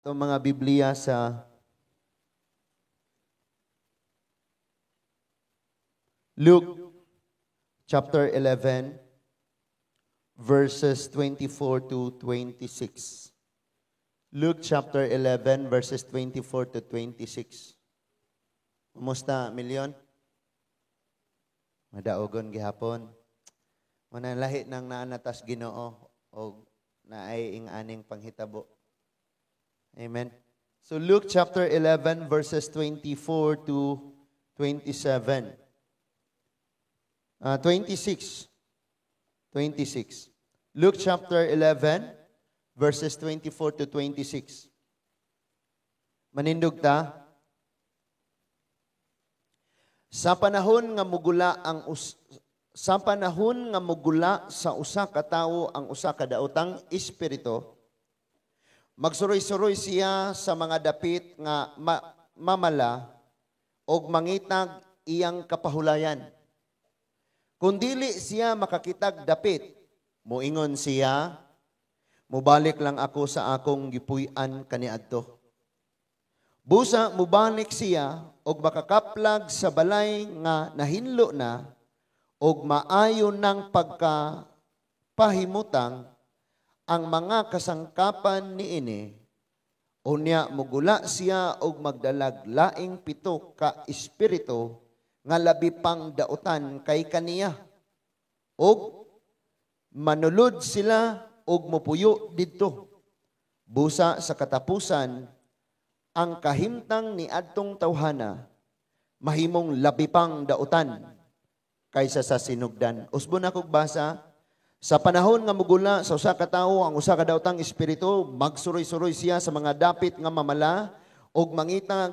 Itong mga Biblia sa Luke chapter 11 verses 24 to 26. Luke chapter 11 verses 24 to 26. Kumusta, Milyon? Madaogon gihapon. Muna lahi nang naanatas Ginoo og naay ing-aning panghitabo. Amen. So Luke chapter 11 verses 24 to 27. 26. 26. Luke chapter 11 verses 24 to 26. Manindog ta. Sa panahon nga mugula sa usa ka tawo ang usa ka daotang espiritu, magsuroy-suroy siya sa mga dapit nga mamala og mangitag iyang kapahulayan. Kung dili siya makakitag dapit, moingon siya, "Mubalik lang ako sa akong gipuy-an kaniadto." Busa mubalik siya og makakaplag sa balay nga nahinlo na og maayo ng pagkapahimutang ang mga kasangkapan niini. Unya mugula siya og magdalag laing pito ka espiritu nga labi pang dautan kay kaniya. Og manulod sila og mupuyo didto. Busa sa katapusan, ang kahimtang ni adtong tawhana mahimong labi pang dautan kaysa sa sinugdan. Usbon akong basa, sa panahon nga mugula sa usa ka tawo ang usa ka daotang espiritu, magsuroy-suroy siya sa mga dapit nga mamala og mangitag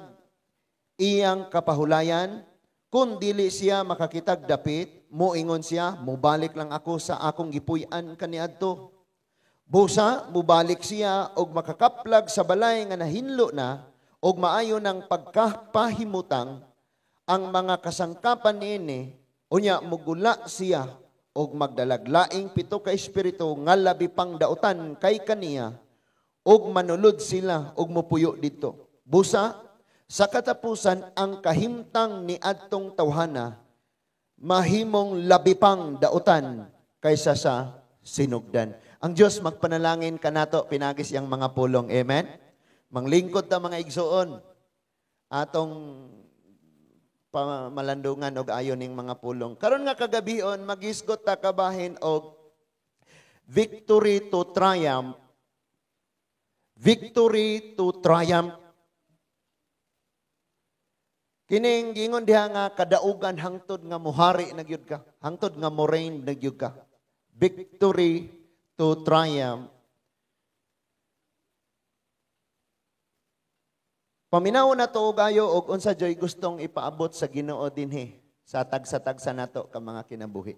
iyang kapahulayan. Kung dili siya makakitag dapit, moingon siya, "Mubalik lang ako sa akong gipuy-an kaniadto." Busa mubalik siya og makakaplag sa balay nga nahinlo na og maayo ng pagkapahimutang ang mga kasangkapan niini. Unya mugula siya og magdalag laing pito ka espiritu nga labi pang dautan kay kaniya og manulod sila og mupuyo didto. Busa sa katapusan, ang kahimtang ni adtong tawhana mahimong labi pang dautan kaysa sa sinugdan. Ang Dios magpanalangin kanato pinaagi sa iyang mga pulong. Amen. Manglingkod ta, mga igsuon, atong pamalandungan og ayo ning mga pulong. Karon nga kagabion, magisgot ta kabahin og victory to triumph. Victory to triumph. Kining gingon diha nga kadaugan hangtod nga muhari na gyud ka, hangtod nga mo reign na gyud ka. Victory to triumph. Paminaw na to og ayo og unsa joy gustong ipaabot sa Ginoo dinhi sa tagsa-tagsa nato ka mga kinabuhi.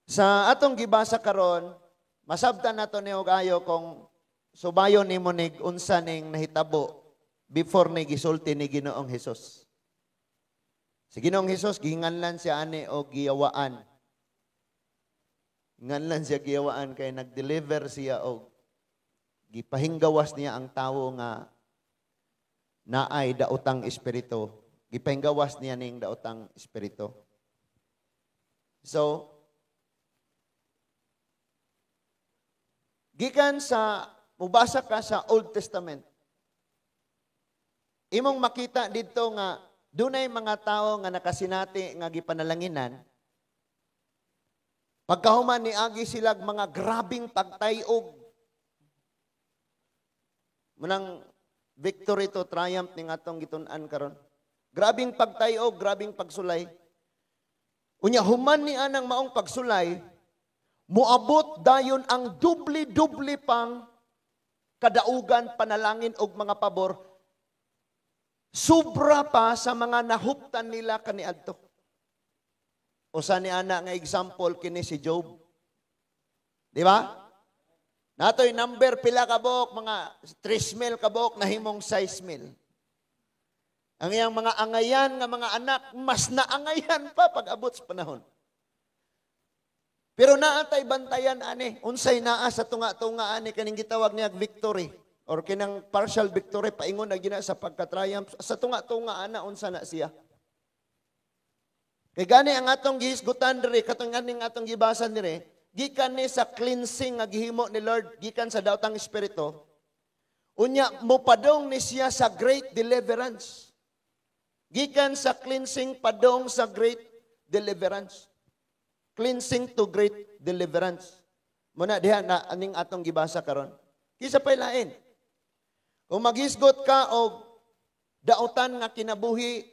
Sa atong gibasa karon, masabtan nato ni og ayo kung subayon nimo nig unsa ning nahitabo before ni gisulti ni Ginoong Hesus. Si Ginoong Hesus gihinganlan siya ani og giyawaan. Nganlan siya giyawaan kay nag-deliver siya og gipahinggawas niya ang tawo nga naay daotang espiritu. Gipahinggawas niya ning daotang espiritu. So, gikan sa, mubasa ka sa Old Testament, imong makita didto nga dunay mga tawo nga nakasinati nga gipanalanginan. Pagkahuman ni agi silag mga grabing pagtayog. Munang victory to triumph ning atong gitun-an karon. Grabing pagtayog, grabing pagsulay. Unya human ni anang maong pagsulay, moabot dayon ang dubli-dubli pang kadaugan, panalangin og mga pabor, sobra pa sa mga nahuptan nila kaniadto. Usa ni ana nga example kini si Job. Di ba? Natoy number pila ka buok, mga 3,000 ka buok nahimong 6,000. Ang iyang mga angayan nga mga anak, mas naangayan pa pag-abot sa panahon. Pero naa tay bantayan ani, unsay naa sa tunga-tunga ani kaning gitawag niya victory or kinang partial victory, paingon na gina sa pagka-triumph sa tunga-tunga ana, unsa na siya? Kay gani ang atong gihisgutan diri, katong ganing atong gibasan diri, gikan ni sa cleansing nga gihimo ni Lord gikan sa daotang espiritu. Unya mopadong ni siya sa great deliverance. Gikan sa cleansing padong sa great deliverance. Cleansing to great deliverance. Muna diha na aning atong gibasa karon. Kisa pa'y lain. Kung maghisgot ka og dautan nga kinabuhi,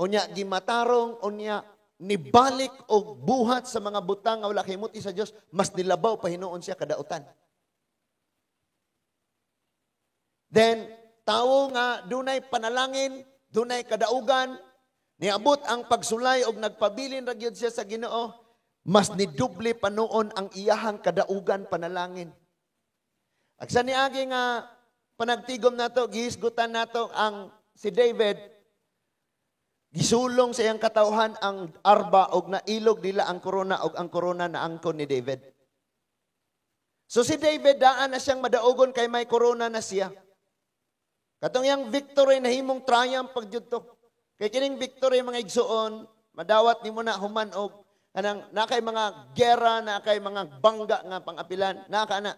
unya gimatarong, unya nibalik og buhat sa mga butang nga wala kahimuti sa Dios, mas nilabaw pa hinuon siya kadautan. Then, tawo nga dunay panalangin, dunay kadaugan, niabot ang pagsulay og nagpabilin ra gyud siya sa Ginoo, mas niduble pa noon ang iyahang kadaugan panalangin. Ag sa niagi nga panagtigom nato, gihisgutan nato ang si David, gisulong sa iyang katawhan ang arba og nailog nila ang korona og ang korona naangkon ni David. So si David daan na siyang madaugon kay may korona na siya. Katong iyang victory nahimong triumph pag jud to. Kay kining victory, mga igsuon, madawat nimo na human og kanang na kay mga gera, na kay mga bangga nga pangapilan, na ka na.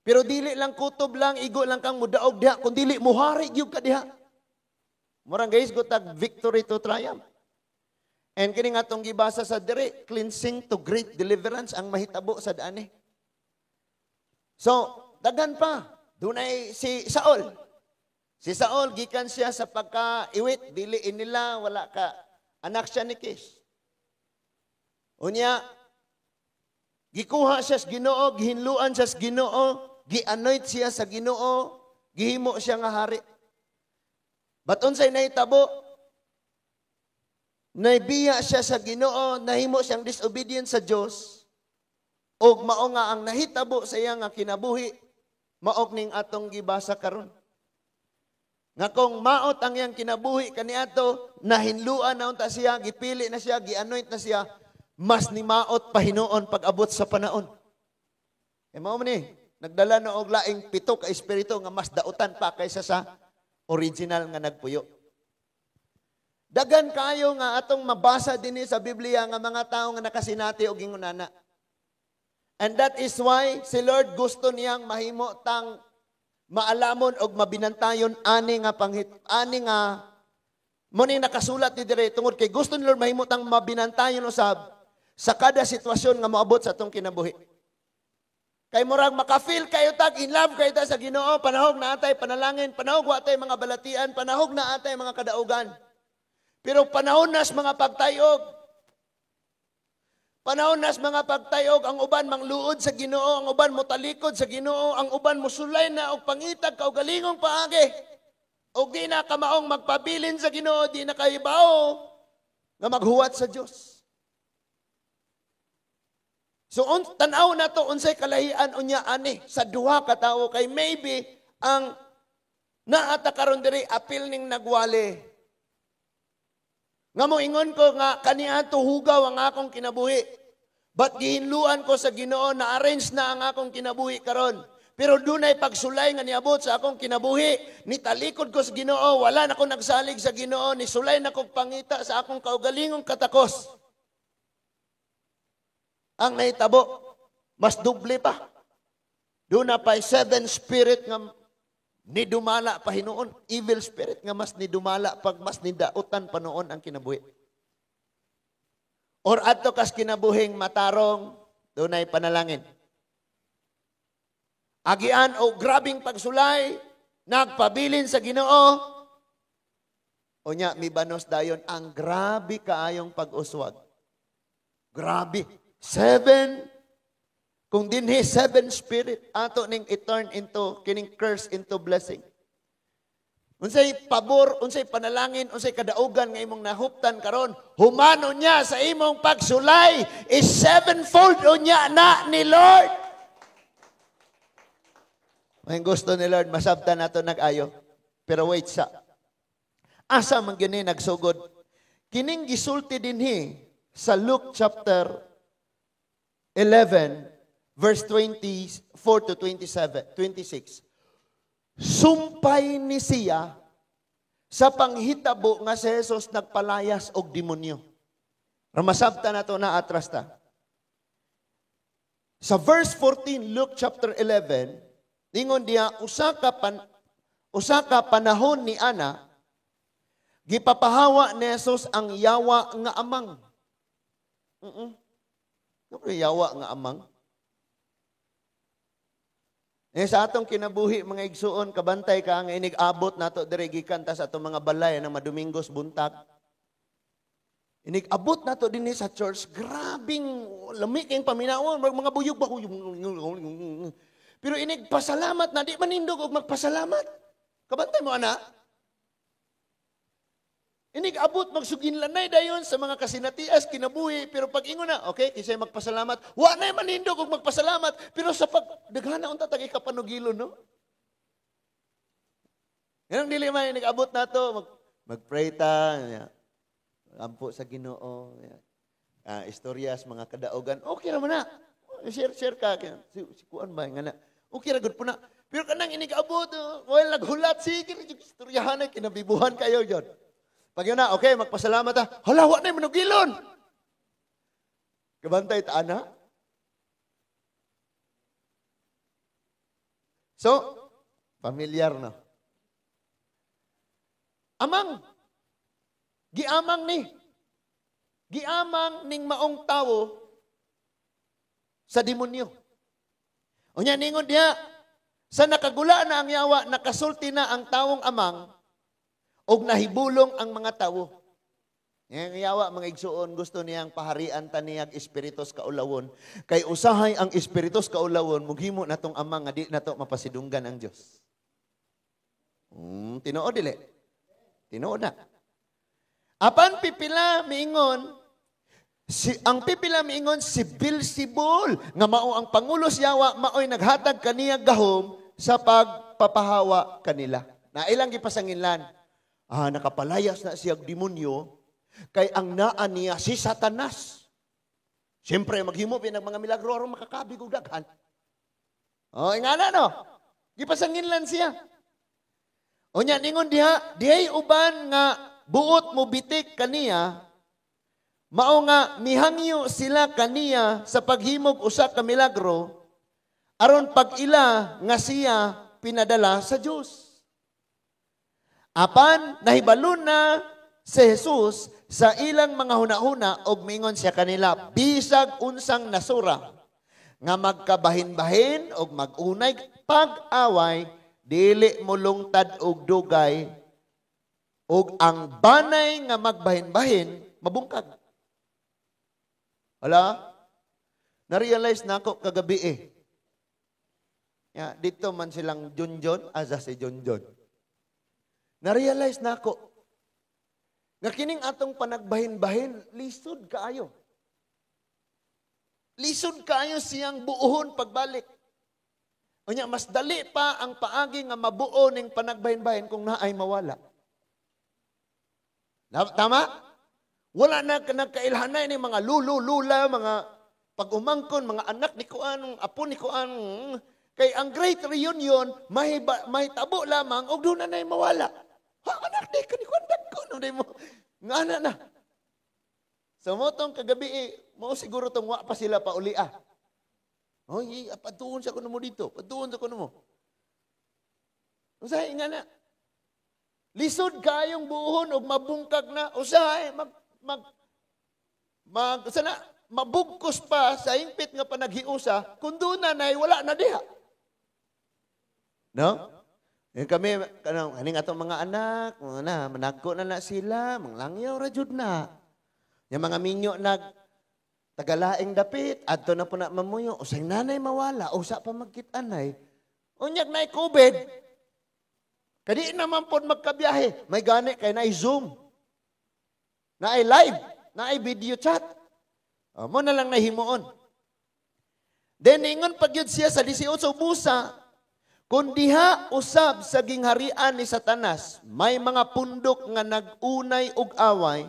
Pero dili lang kutob lang, igo lang kang mudaog diha, kun dili muhari gyud ka diha. Murang guys, gutag victory to triumph. And kini nga atong gibasa sa diri, cleansing to great deliverance ang mahitabo sa dani. So, daghan pa. Dunay si Saul. Si Saul, gikan siya sa pagkaiwit, dili inila, wala ka. Anak siya ni Kish. Unya, gikuha siya sa Ginoo, gihinluan siya sa Ginoo, gi-anoint siya sa Ginoo, gihimo siya nga hari. But unsay nahitabo? Naibiya siya sa Ginoo, nahimo siyang disobedient sa Dios. Og mao nga ang nahitabo sa iya nga kinabuhi, maok ning atong gibasa karon. Nga kung maot ang iyang kinabuhi kaniadto, nahinluan na unta siya, gipili na siya, gi-anoint na siya, mas nimaot pahinuon pag-abot sa panaon. E mao man ni, nagdala na og laing pito ka espiritu nga mas dautan pa kaysa sa original nga nagpuyo. Dagan kayo nga atong mabasa dinhi sa Biblia nga mga tawo nga nakasinati og ingunana. And that is why si Lord gusto niyang mahimo tang maalamon og mabinantayon ani nga panghit ani nga mo ning nakasulat ni dire, tungod kay gusto ni Lord mahimo tang mabinantayon usab sa kada sitwasyon nga moabot sa atong kinabuhi. Kay murag maka-feel kayo tag in love kayo ta sa Ginoo, panahog na atay panalangin, panahog wa atay mga balatian, panahog na atay mga kadaugan. Pero panahon nas mga pagtayog. Panahon nas mga pagtayog, ang uban mangluod sa Ginoo, ang uban motalikod sa Ginoo, ang uban mosulay na og pangitag kaugalingong paagi. Og di na kamaong magpabilin sa Ginoo, di na kahibaw nga maghuwat sa Dios. So tan-aw na to unsay kalahian unya ani sa duha ka tawo, kay maybe ang naata karon diri apil ning nagwali. Nga mo ingon ko nga kaniadto hugaw ang akong kinabuhi. But gihinluan ko sa Ginoo na arrange na ang akong kinabuhi karon. Pero dunay pagsulay nga niabot sa akong kinabuhi, nitalikod ko sa Ginoo, wala na ko nagsalig sa Ginoo, nisulay na kog pangita sa akong kaugalingong katakos. Ang nahitabo, mas doble pa. Doon na pa'y seven spirit nga nidumala pa hinuon. Evil spirit nga mas nidumala pag mas nidautan pa noon ang kinabuhi. Or adto kas kinabuhing matarong, doon ay panalangin. Agian o grabing pagsulay, nagpabilin sa Ginoo. Unya, mibanos dayon ang grabe kaayong pag-uswag. Grabe. Seven, kung dinhi seven spirit, ato ning i-turn into, kining curse into blessing. Unsay pabor, unsay panalangin, unsay kadaugan nga imong nahuptan karon, humano niya sa imong pagsulay, is sevenfold unya na ni Lord. May gusto ni Lord, masabtan nato nag-ayo. Pero wait sa, asa man gini nagsugod? Kining gisulti dinhi sa Luke chapter 11 verse 24 to 27, 26. Sumpay ni siya sa panghitabo nga si Jesus nagpalayas og demonyo. Ramasabta na to na atras ta. Sa verse 14, Luke chapter 11, ningon diya, usa ka panahon ni ana, gipapahawa ni Jesus ang yawa nga amang. Ano yawa nga amang? Eh, sa atong kinabuhi, mga igsuon, kabantay ka nga inig-abot nato diri gikan ta sa atong mga balay ng madumingos buntag. Inig-abot nato dinhi sa church, grabing lami kayong paminawon, mga buyog ba? Pero inig pasalamat na, di manindog og magpasalamat. Kabantay mo, ana? Inig abot magsuginlanay dayon sa mga kasinatias kinabuhi, pero pag ingon na, okay, kisay magpasalamat, wa na manindog og magpasalamat, pero sa pag daghana unta tag ikapanugilon, no? Ganang dili man inig abot nato, mag-pray ta, ampo sa Ginoo, istoryas mga kadaogan, okay ra man na. Share ka si kuan ba nga na. Okay ra gud po na. Pero kanang inig abot, well naghulat sige istoryahan ay kinabibuhan kayo yon. Pag yun na, okay, magpasalamat ta. Hala, wa na manugilon. Kabantay ta, ana. So, familiar na. Amang. Giamang ni. Giamang ning maong tawo sa demonyo. Unya, ningon diya, sa nakagula na ang yawa, nakasulti na ang tawong amang, og nahibulong ang mga tawo. Yang yawa, mga igsuon, gusto niyang paharian taniyag espiritus kaulawon. Kay usahay ang espiritus kaulawon, mughimo natong ama nga di nato mapasidunggan ang Dios. Tinuod dili. Tinuod na. Apan pipila miingon, ang pipila miingon si Beelzebul, nga mao ang pangulo sa yawa, maoy naghatag kaniya gahom sa pagpapahawa kanila. Na ilang gipasanginlan. Ah, nakapalayas na siyang demonyo, kay ang naa niya si Satanas. Siyempre, maghimo pinag mga milagro aron makakabig og daghan. Oh, ingana no. Gipasanginlan siya. Unya ningon diha, dihay uban nga buot mo bitik kaniya, mao nga mihangyo sila kaniya sa paghimog usa ka milagro aron pag-ila nga siya pinadala sa Dios. Apan nahibalon na si Jesus sa ilang mga hunahuna og mingon siya kanila, bisag unsang nasura nga magkabahin-bahin og magunay pag-away, dili mo lungtad og dugay, og ang banay nga magbahin-bahin mabungkag. Wala? Na-realize na ako kagabi eh. Ya, dito man silang Junjun, asa si Junjun. Na-realize na ako nga kining atong panagbahin-bahin, lisod kaayo. Lisod kaayo siyang buohon pagbalik. Unya, mas dali pa ang paagi nga mabuo ning panagbahin-bahin kung naay mawala. Tama? Wala na nagkailhanay ni mga lulo, lula, mga pag-umangkon, mga anak ni Kuan, apo ni Kuan. Kay ang great reunion, mahitabo lamang, og doon na na'y mawala. Ha, anak di ka ni Kuan, dagko, no, di mo. Nga na na. So, mo tong kagabi, mo siguro tong wa pa sila pa uli, ah. Oy, patuon sa kuno mo dito, patuon sa kuno mo. Usahay nga na. Lisod kayong buhon og mabungkag na, usahay, sana, mabugkos pa sa ingpit nga panaghiusa, kung doon na na'y wala na diha. No? Yung kami, kaning atong mga anak, na, managko na na sila, manglangyaw ra jud na. Yung mga minyo nag tagalaing dapit, adto na po na mamuyo, usay nanay mawala, usa pa magkit-anay. Unyag na'y COVID. Kadi naman po magkabiyahe, may gani kay na'y Zoom, na'y live, na'y video chat. O, mo na lang nahimuon. Then, ingon pagyud siya sa 18 busa, kung diha usab sa gingharian ni Satanas, may mga pundok nga nag-unay og away,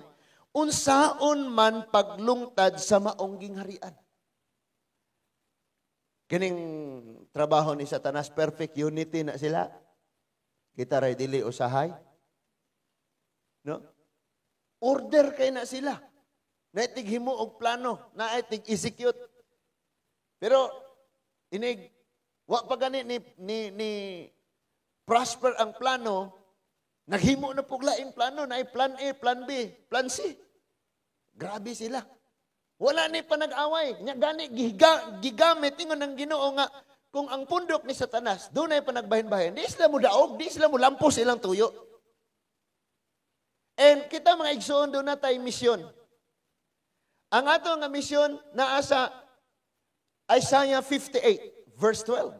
unsaon man paglungtad sa maong gingharian. Kining trabaho ni Satanas, perfect unity na sila. Kita ray dili usahay. No? Order kay na sila. Naay himo og plano, naay execute. Pero inig wa pa gani ni prosper ang plano, naghimo na pug laing plano, naay plan A, plan B, plan C. Grabe sila. Wala ni panag-away. Nya gani gigamit ingon ng Ginoo nga kung ang pundok ni Satanas dunay panagbahin-bahin, di sila mo daog, di sila mo lampos ilang tuyo. And kita, mga igsoon, duna tay misyon. Ang ato nga misyon naa sa Isaiah 58 verse 12.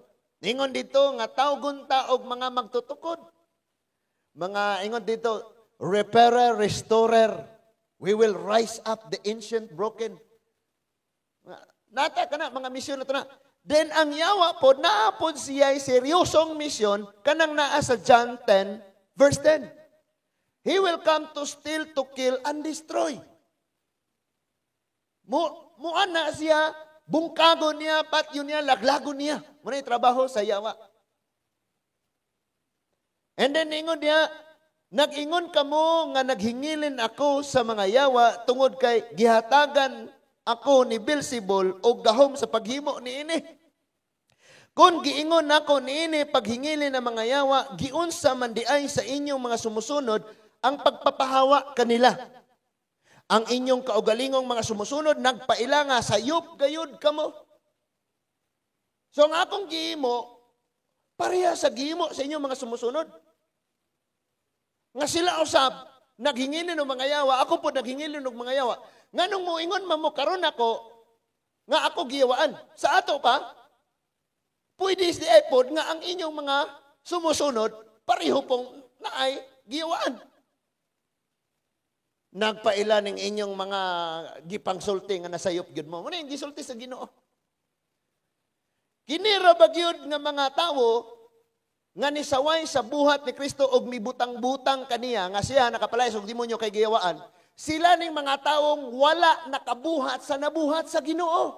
Ingon dito nga tawgon ta og mga magtutukod. Mga ingon dito, repairer, restorer. We will rise up the ancient broken. Nata kana mga misyon na to na. Then ang yawa pod, naa pod siya seryosong misyon kanang naa sa John 10 verse 10. He will come to steal, to kill, and destroy. Mo muana siya, bungkago niya, patyo niya, laglago niya. Muna trabaho sa yawa. And then ingon niya, "Nag-ingon kamo nga naghingilin ako sa mga yawa tungod kay gihatagan ako ni Beelzebul og gahom sa paghimo niini. Kung giingon nako niini paghingilin ng mga yawa, giunsa man diay sa inyong mga sumusunod ang pagpapahawa kanila? Ang inyong kaugalingong mga sumusunod nagpaila nga sayop gayud kamo. So ang akong gihimo, pareha sa gihimo sa inyong mga sumusunod. Nga sila usab naghingilin og mga yawa, ako po naghingilin og mga yawa. Nganong moingon man mo karon ako nga ako giyawaan? Sa ato pa, pwede si pod nga ang inyong mga sumusunod pareho pong naay giyawaan. Nagpaila ning inyong mga gipangsulti nga nasayop gyud mo." Mao yung gisulti sa Ginoo. Kini ra ba gyud nga mga tawo nga nisaway sa buhat ni Kristo og mibutang-butang kaniya nga siya nakapalayas og demonyo kay giyawaan? Sila ning mga taong wala nakabuhat sa nabuhat sa Ginoo.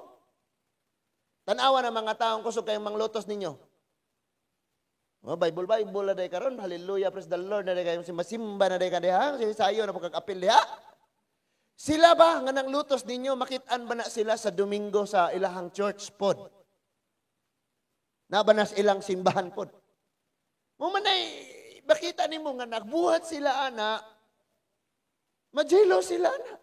Tanawa na mga taong kusog kayong manglutos ninyo. Oh, Bible, Bible na day karon, hallelujah, praise the Lord na day kayo, masimba na day ka diha, sayo na pagkakapil diha. Sila ba nga nang lutos ninyo, makit-an ba na sila sa Domingo sa ilahang church pod? Na ba na sa ilang simbahan pod? Mo man ay makita nimo nga nagbuhat sila ana, majelo sila ana.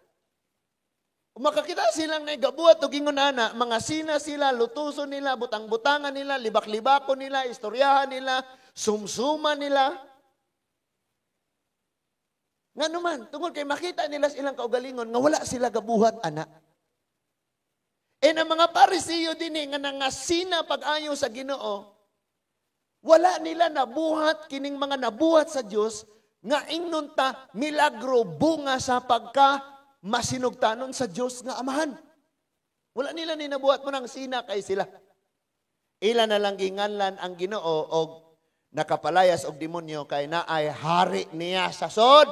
Makakita silang nagabuhat og ingon ana, mga sina sila, lutuso nila, butang-butangan nila, libak-libako nila, istoryahan nila, sumsuma nila. Nga naman, tungod kay makita nila sa ilang kaugalingon nga wala sila gabuhat ana. E ang mga Parisiyo dinhi nga nangasina pag-ayo sa Ginoo, wala nila nabuhat kining mga nabuhat sa Dios nga ingnon ta milagro, bunga sa pagka masinugtanon sa Dios nga Amahan. Wala nila ni nabuhat mo nang sina kay sila. Ila na lang ginganlan ang Ginoo og nakapalayas og demonyo kay naay hari niya sa sod.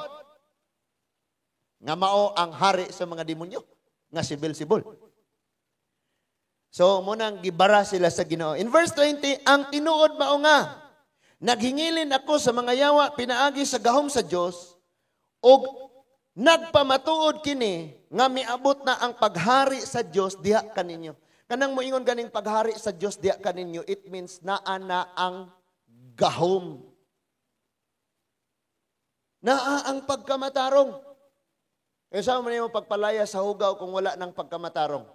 Nga mao ang hari sa mga demonyo nga si Beelzebul. So munang gibara sila sa Ginoo. In verse 20, ang tinuod mao nga naghingilin ako sa mga yawa pinaagi sa gahom sa Dios og nagpamatuod kini nga miabot na ang paghari sa Dios diha kaninyo. Kanang moingon ganing paghari sa Dios diha kaninyo, it means naa na ang gahom. Naa ang pagkamatarong. E sa mo nimo pagpalaya sa hugaw kung wala ng pagkamatarong?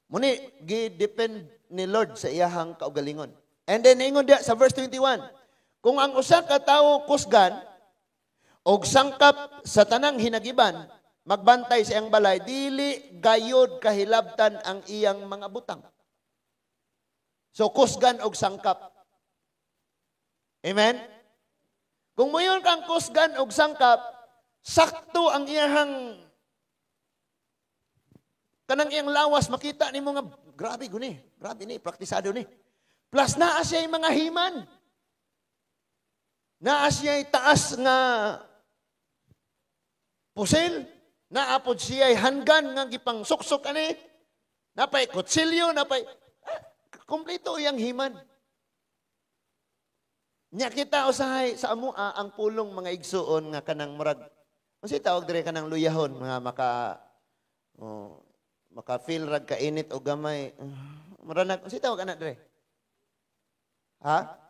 Muni, gi-depend ni Lord sa iyahang kaugalingon. And then, ingon diya sa verse 21, kung ang usa ka tawo kusgan og sangkap sa tanang hinagiban, magbantay sa iyang balay, dili gayod kahilabtan ang iyang mga butang. So, kusgan og sangkap. Amen? Kung moyon kang kusgan og sangkap, sakto ang iyang kanang iyang lawas, makita nimo nga grabe guni, grabe ni, praktisado ni. Plus naa siya mga himan. Naa siya taas nga pusil, naa pod siya hanggan nga gipang suksok ani. Napay kutsilyo, napay kompleto iyang himan. Nya kita usahay sa amoa ang pulong, mga igsuon, nga kanang murag unsay tawag dire, kanang luyahon mga maka, oh, maka feel rag kainit o gamay. Mura na, unsay tawag ana dire? Ha?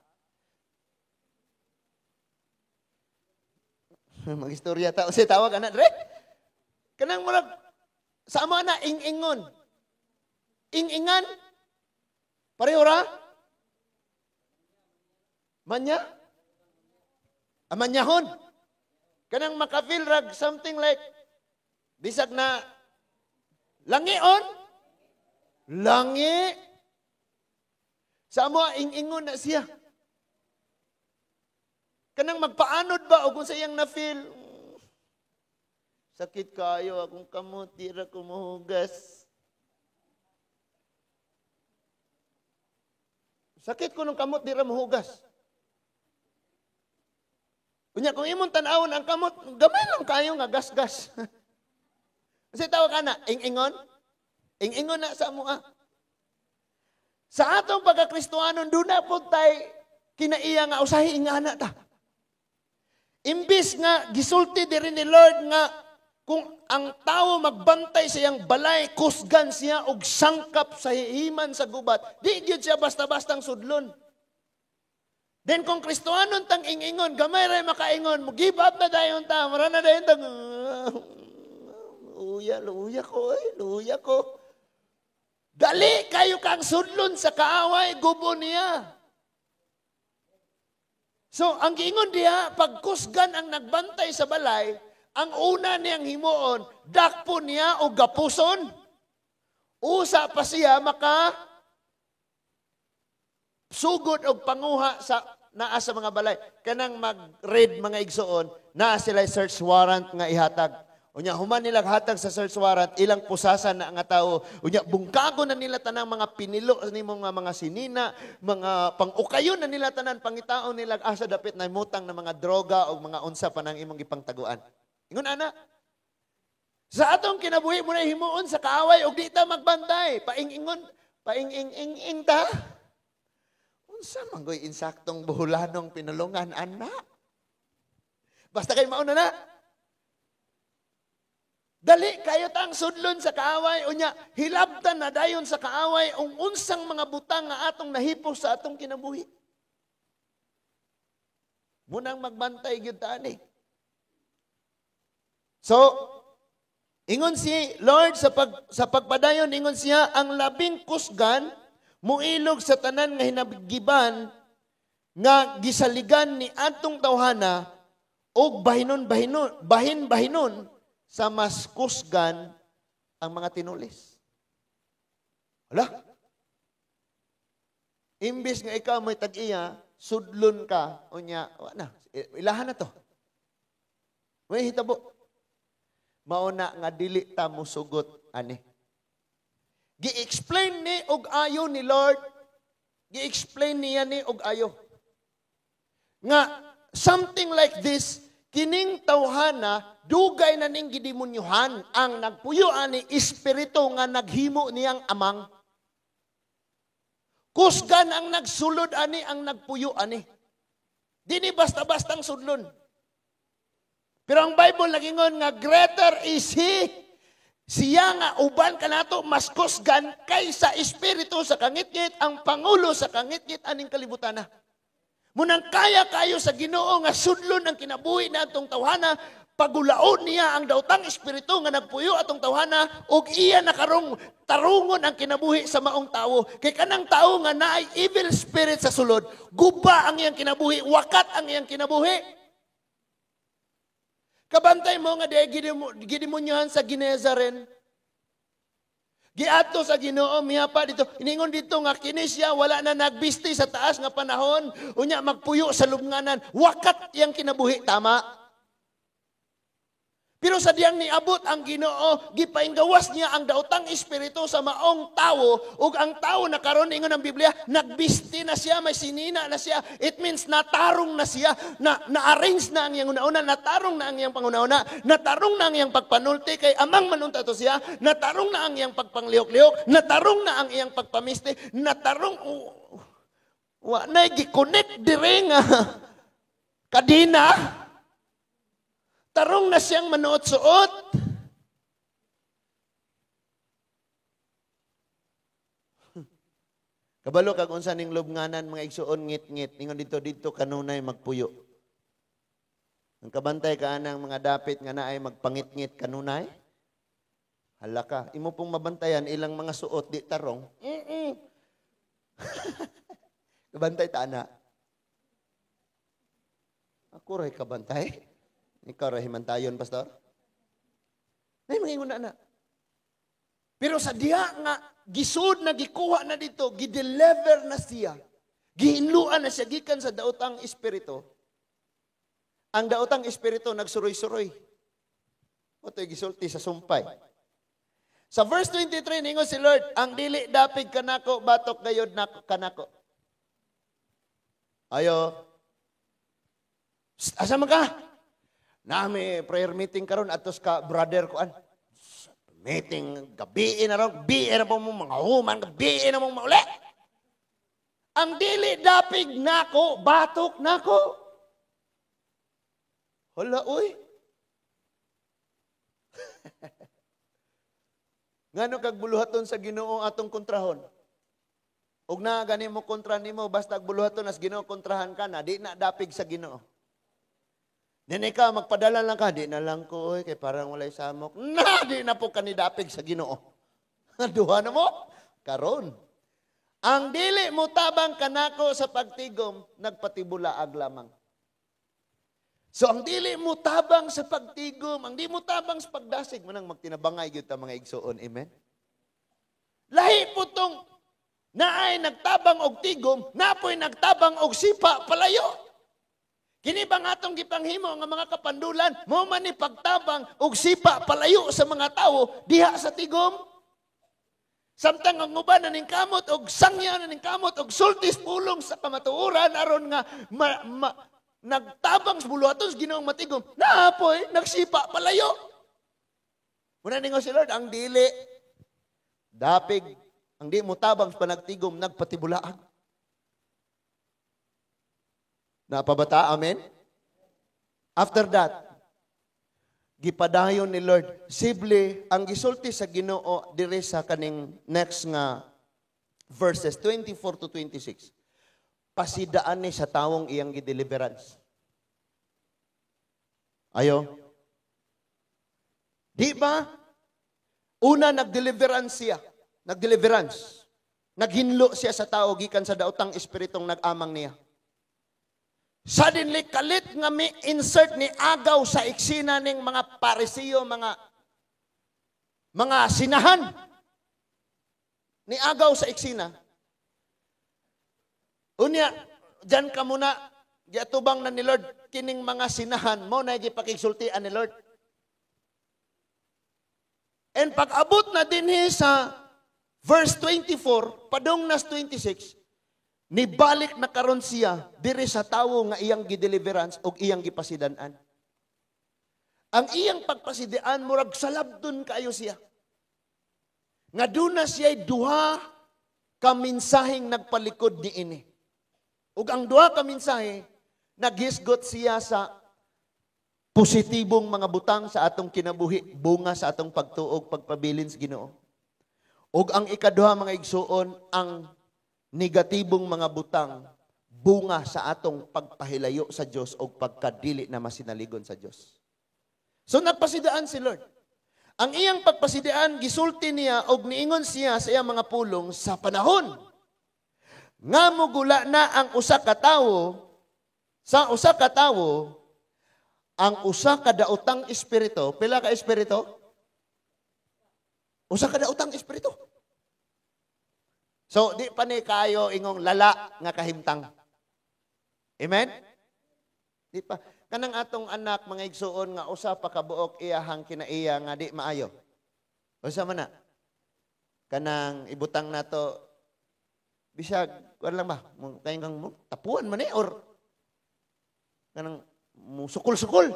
Magistorya ta, unsay tawag ana dire? Kanang murag sa amo na ing-ingon. Ing-ingan? Pareho ra? Manya? Amanyahon. Kanang makafeel rag something like bisag na langion. Langi. Sa amo ing-ingon na siya. Kanang magpaanod ba o kung sa iyang na-feel, sakit kayo akong kamot, di ra ko mohugas. Sakit ko nung kamot, di ra mohugas. Unya, kung imong tan-awon ang kamot, gamay lang kayo nga gas-gas. Kasi tawag ka na, ing-ingon? Ing-ingon na sa amoa. Sa atong pagkakristohanon, doon na po tayo kinaiya nga usahi ingana ta. Imbis nga gisulti diri ni Lord nga kung ang tao magbantay sa iyang balay, kusgan siya og sangkap sa himan sa gubat, di gyud siya basta-bastang sudlon. Then kung Kristohanon tang ingingon, gamay ray makaingon, mo give up na dayon ta, mara na dayon tang luya, luya ko, ay, luya ko. Dali kayo kang sudlon sa kaaway, gubo niya. So, ang giingon diha, pagkusgan ang nagbantay sa balay, ang una niyang himuon, dakpo niya o gapuson. Usa pa siya maka sugod og panguha sa naa sa mga balay. Kanang mag-raid mga igsoon, naa sila search warrant nga ihatag. Unya human nila hatag sa search warrant, ilang pusasan na nga tao. Unya bungkago na nila tanang mga pinilo nimo nga mga sinina, mga pangukayon na nila tanan, pangitaon nila asa dapit na mutang na mga droga o mga unsa pa nang imong gipangtaguan. Ingon ana. Sa atong kinabuhi mo na himuon sa kaaway og di ta magbantay, paing-ingon, paing-ing-ing ta. Unsa man goy insaktong buhulanong pinulungan ana? Basta kay mauna na. Dali kayo tang sudlon sa kaaway, unya hilabtan na dayon sa kaaway ung unsang mga butang nga atong nahipos sa atong kinabuhi. Munang magbantay gyud ta ani. So, ingon si Lord sa pagpadayon, ingon siya ang labing kusgan muilog sa tanan nga hinagiban nga gisaligan ni atong tawhana og bahinon-bahinon, bahin-bahinon sa mas kusgan ang mga tinulis. Hala? Imbis nga ikaw may tag-iya, sudlon ka, unya, wala na, ilahan na to. May hitabo. Mauna nga dili ta musugot ani. Gi-explain ni og ayo ni Lord. Gi-explain niya ni og ayo. Nga something like this, kining tawhana dugay na ning gidemonyohan ang nagpuyo ani espiritu nga naghimo niyang amang. Kusgan ang nagsulod ani ang nagpuyo ani. Dini basta-bastang sudlon. Pero ang Bible nagingon nga greater is He. Siya nga uban kanato mas kusgan kaysa espiritu sa kangitngit, ang pangulo sa kangitngit aning kalibutan na. Munang kaya kayo sa Ginoo nga sudlon ang kinabuhi na atong tawhana, pagulaon niya ang daotang espiritu nga nagpuyo atong tawhana ug iya nakarong tarungon ang kinabuhi sa maong tawo. Kay kanang tawo nga naay evil spirit sa sulod, guba ang iyang kinabuhi, wakat ang iyang kinabuhi. Kabantay mo nga di gidemonyohan sa Genezaren. Giadto sa Ginoo mihapa dito. Iningon dito nga kini siya wala na nagbisti sa taas nga panahon, unya magpuyo sa lubnganan, wakat iyang kinabuhi, tama. Pero sa diyang niabot ang Ginoo, gipainggawas niya ang daotang espiritu sa maong tawo, ug ang tawo na karon, ingon ang Biblia, nagbisti na siya, may sinina na siya. It means natarong na siya, na na-arrange na ang iyang una-una, natarong na ang iyang panguna-una, natarong na ang iyang pagpanulti kay amang manunta to siya, natarong na ang iyang pagpanglihok-lihok, natarong na ang iyang pagpamisti, natarong wa na gi-connect dire nga kadina. Tarong na siyang manuot-suot. Kabalo kag unsa ning lubnganan, mga igsuon, ngit-ngit ningon dito dito kanunay magpuyo. Ang kabantay ka anang mga dapit nga naay magpangit-ngit kanunay. Hala ka, imo pong mabantayan ilang mga suot di tarong. Kabantay ta ana. Ako ray kabantay. Ikaw ray himantayon, pastor. Nay mangingon na na. Pero sa diha nga gisud na gikuha na dito, gideliver na siya. Gihinluan na siya gikan sa daotang espiritu. Ang daotang espiritu nagsuroy-suroy. Otoy gisulti sa sumpay. Sa verse 23 ningon si Lord, ang dili dapig kanako batok gayod nako kanako. Ayo. Psst, asa man ka? Nami prayer meeting karon atos ka brother kuan. Meeting gabi na ron, gabi na po mo mga human, gabi na mong mauli. Ang dili dapig nako, batok nako. Hala oy. Ngano kag buluhaton sa Ginoo atong kontrahon? Ug naa gani mo kontra nimo, basta buluhaton as Ginoo kontrahan ka na, di na dapig sa Ginoo. Nini ka, magpadala lang ka, di na lang ko, oy, kay parang walay samok. Na, di na po kanidapig sa Ginoo. Duha na mo, karon. Ang dili mo tabang kanako sa pagtigom, nagpatibulaag lamang. So, ang dili mo tabang sa pagtigom, ang di mo tabang sa pagdasig, manang magtinabangay gyud ta mga igsuon, amen? Lahi po tong naay nagtabang og tigom, napoy nagtabang og sipa palayo. Kini bang atong gipanghimo nga mga kapandulan, mo man ni pagtabang og sipa palayo sa mga tawo diha sa tigom? Samtang ang uban na ning kamot og sangya na ning kamot og sultis pulong sa kamatuoran aron nga nagtabang sa buluhaton sa Ginoong matigom, naapoy nagsipa palayo. Muna ningon si Lord, ang dili dapig, ang di mo tabang sa panagtigom, nagpatibulaag. Napabata, amen? After that, gipadayon ni Lord. Sibli, ang gisulti sa Ginoo diri sa kaning next nga verses 24 to 26. Pasidaan ni sa tawong iyang gideliverance. Ayo. Di ba? Una, nagdeliverance siya. Nagdeliverance. Naghinlo siya sa tao gikan sa daotang espiritong nag-amang niya. Suddenly, kalit nga may insert ni agaw sa eksena ning mga Parisiyo, mga sinahan. Ni agaw sa eksena. Unya, dyan ka muna, giatubang na ni Lord, kining mga sinahan, mo na gipakigsultian ni Lord. And pag-abot na dinhi sa verse 24, padung nas 26, nibalik na karon siya diri sa tawo nga iyang gideliverance og iyang gipasidan-an. Ang iyang pagpasidan murag salabton kaayo siya. Nga duna siya'y duha ka mensaheng nagpalikod niini. Ug ang duha ka mensahe naghisgot siya sa positibong mga butang sa atong kinabuhi, bunga sa atong pagtuog, pagpabilin sa Ginoo. Ug ang ikaduha mga igsuon, ang negatibong mga butang, bunga sa atong pagpahilayo sa Dios o pagkadili na masinaligon sa Dios. So nagpasidaan si Lord. Ang iyang pagpasidaan, gisulti niya og niingon siya sa iyang mga pulong sa panahon nga mugula na ang usa ka tawo, sa usa ka tawo, ang usa ka daotang espiritu. Pila ka espiritu? Usa ka daotang espiritu. So, di pa ni kayo ingong lala nga kahimtang. Amen? Di pa. Kanang atong anak, mga igsuon, nga usa pa kabuok iyahang kinaiya nga di maayo. Usa man na? Kanang ibutang nato bisag kuan lang ba? Kay kang tapuan man eh or kanang musukol-sukol.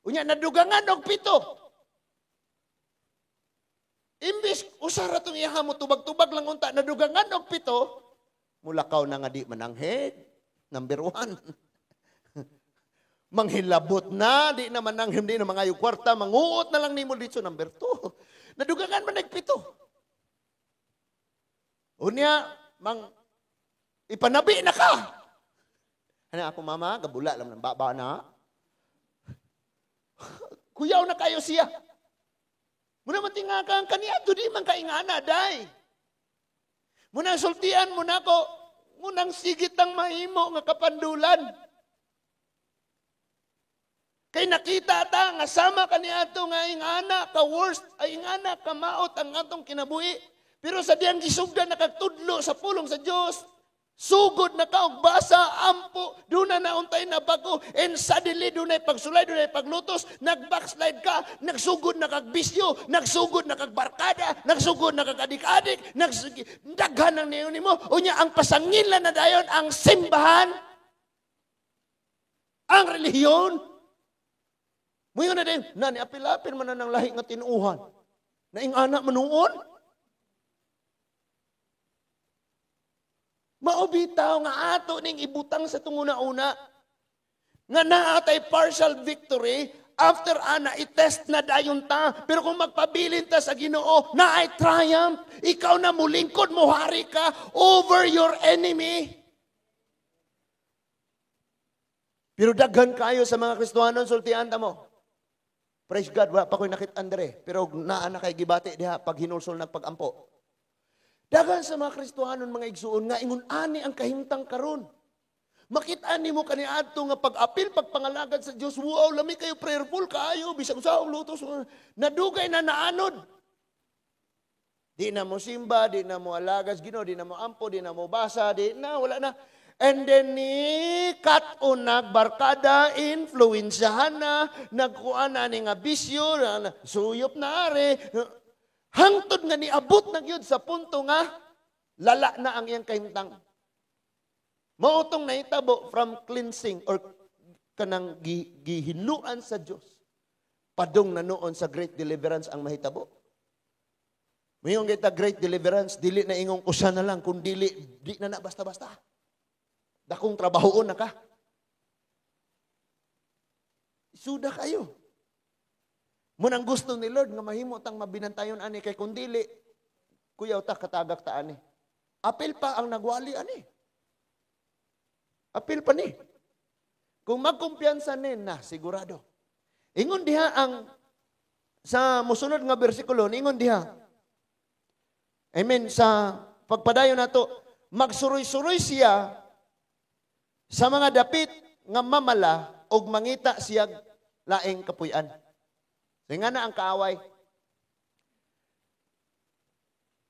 Unya nadugangan og 7. Imbis usa ra tong iyaha mo tubag-tubag lang unta, nadugangan og 7, mulakaw na nga di mananghid. Number 1. Manghilabot na, di na mananghim, di na mangayo kwarta, manguot na lang nimo dito, number 2. Nadugangan man nagpito. Unya, mang ipanabi na ka. Ano ako mama, gabula lang ng baba na. Kuyaw na kayo siya. Muna matinga ka ang kaniadto, di man kaingana, day. Muna sultian mo na ko, munang sigit ang mahimo nga kapandulan. Kay nakita ta nga sama kaniadto nga ingana ka worst, ay ingana ka maot ang atong kinabuhi. Pero sa diyang gisugdan nakagtudlo sa pulong sa Dios, sugod na ka og basa, ampo, doon na untay na bago, and suddenly doon ay pagsulay, doon ay paglutos, nag-backslide ka, nagsugod na kag bisyo, nagsugod na kag barkada, nagsugod na kag adik-adik, daghan ang niyo nimo, unya ang pasangilan na dayon ang simbahan, ang relihiyon. Muyo na din, nani apilapin man na ng lahi nga tinuuhan, naing anak manuon. Maubitaw nga ato ning ibutang sa tunguna-una. Nga naatay partial victory, after ana, itest na dayon ta. Pero kung magpabilin ta sa Ginoo, naay triumph. Ikaw na mulingkod, muhari ka over your enemy. Pero daghan kayo sa mga Kristohanon, sultian ta mo. Praise God, wala pa ko'y nakit-an dere. Pero naa na kay gibati diha pag hinulsol nagpagampo. Daghan sa mga Kristohanon, mga igsuon, nga ingon ani ang kahimtang karon. Makita nimo kaniadto nga pag-apil, pagpangalagad sa Dios, wow, lami kayo prayerful kaayo, bisag usa og lutos, nadugay na naanod. Di na mo simba, di na mo alagas Ginoo, di na mo ampo, di na mo basa, di na, wala na. And then ni kat-on nagbarkada, influensyahan na, nagkuan na ni nga bisyo, suyop na are. Hangtod nga niabot na gyud sa punto nga lala na ang iyang kahimtang. Mao tong nahitabo from cleansing or kanang gihinuan sa Dios. Padung na noon sa great deliverance ang mahitabo. Mayon kita great deliverance, dili na ingong usa na lang kun dili di na na basta-basta. Dakong trabahoon na ka. Suda kayo. Munang gusto ni Lord nga mahimo tang mabinantayon ani kay kun dili kuyaw ta katagak ta ani. Apil pa ang nagwali ani. Apil pa ni. Kung magkumpiyansa ni na sigurado. Ingon diha ang sa mosunod nga bersikulo, ingon diha. Amen, sa pagpadayon nato, magsuroy-suroy siya sa mga dapit nga mamala og mangita siya laing kapuy-an. So, nga na ang kaaway.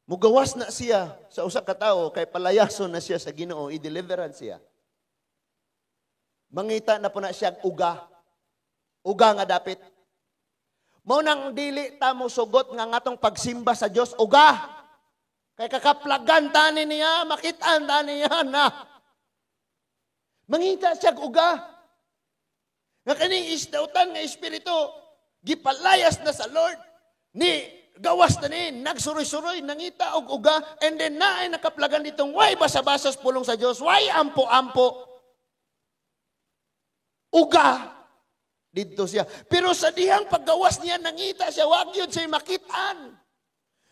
Mugawas na siya sa usa ka tawo kay palayason na siya sa Ginoo, i-deliverance siya. Mangita na po na siya uga. Uga nga dapit. Mao nang dili ta mo sugot nga ngatong pagsimba sa Dios uga. Kay kakaplagan tani niya, makitaan tani niya na. Mangita siya uga. Nga kaning isdautan nga espiritu gipalayas na sa Lord. Ni gawas na ni, nagsuroy-suroy, nangita og uga, and then naay nakaplagan ditong, why basa-basas pulong sa Dios, why ampo-ampo? Uga. Didto siya. Pero sa dihang paggawas niya, nangita siya, wag yun siya makitaan.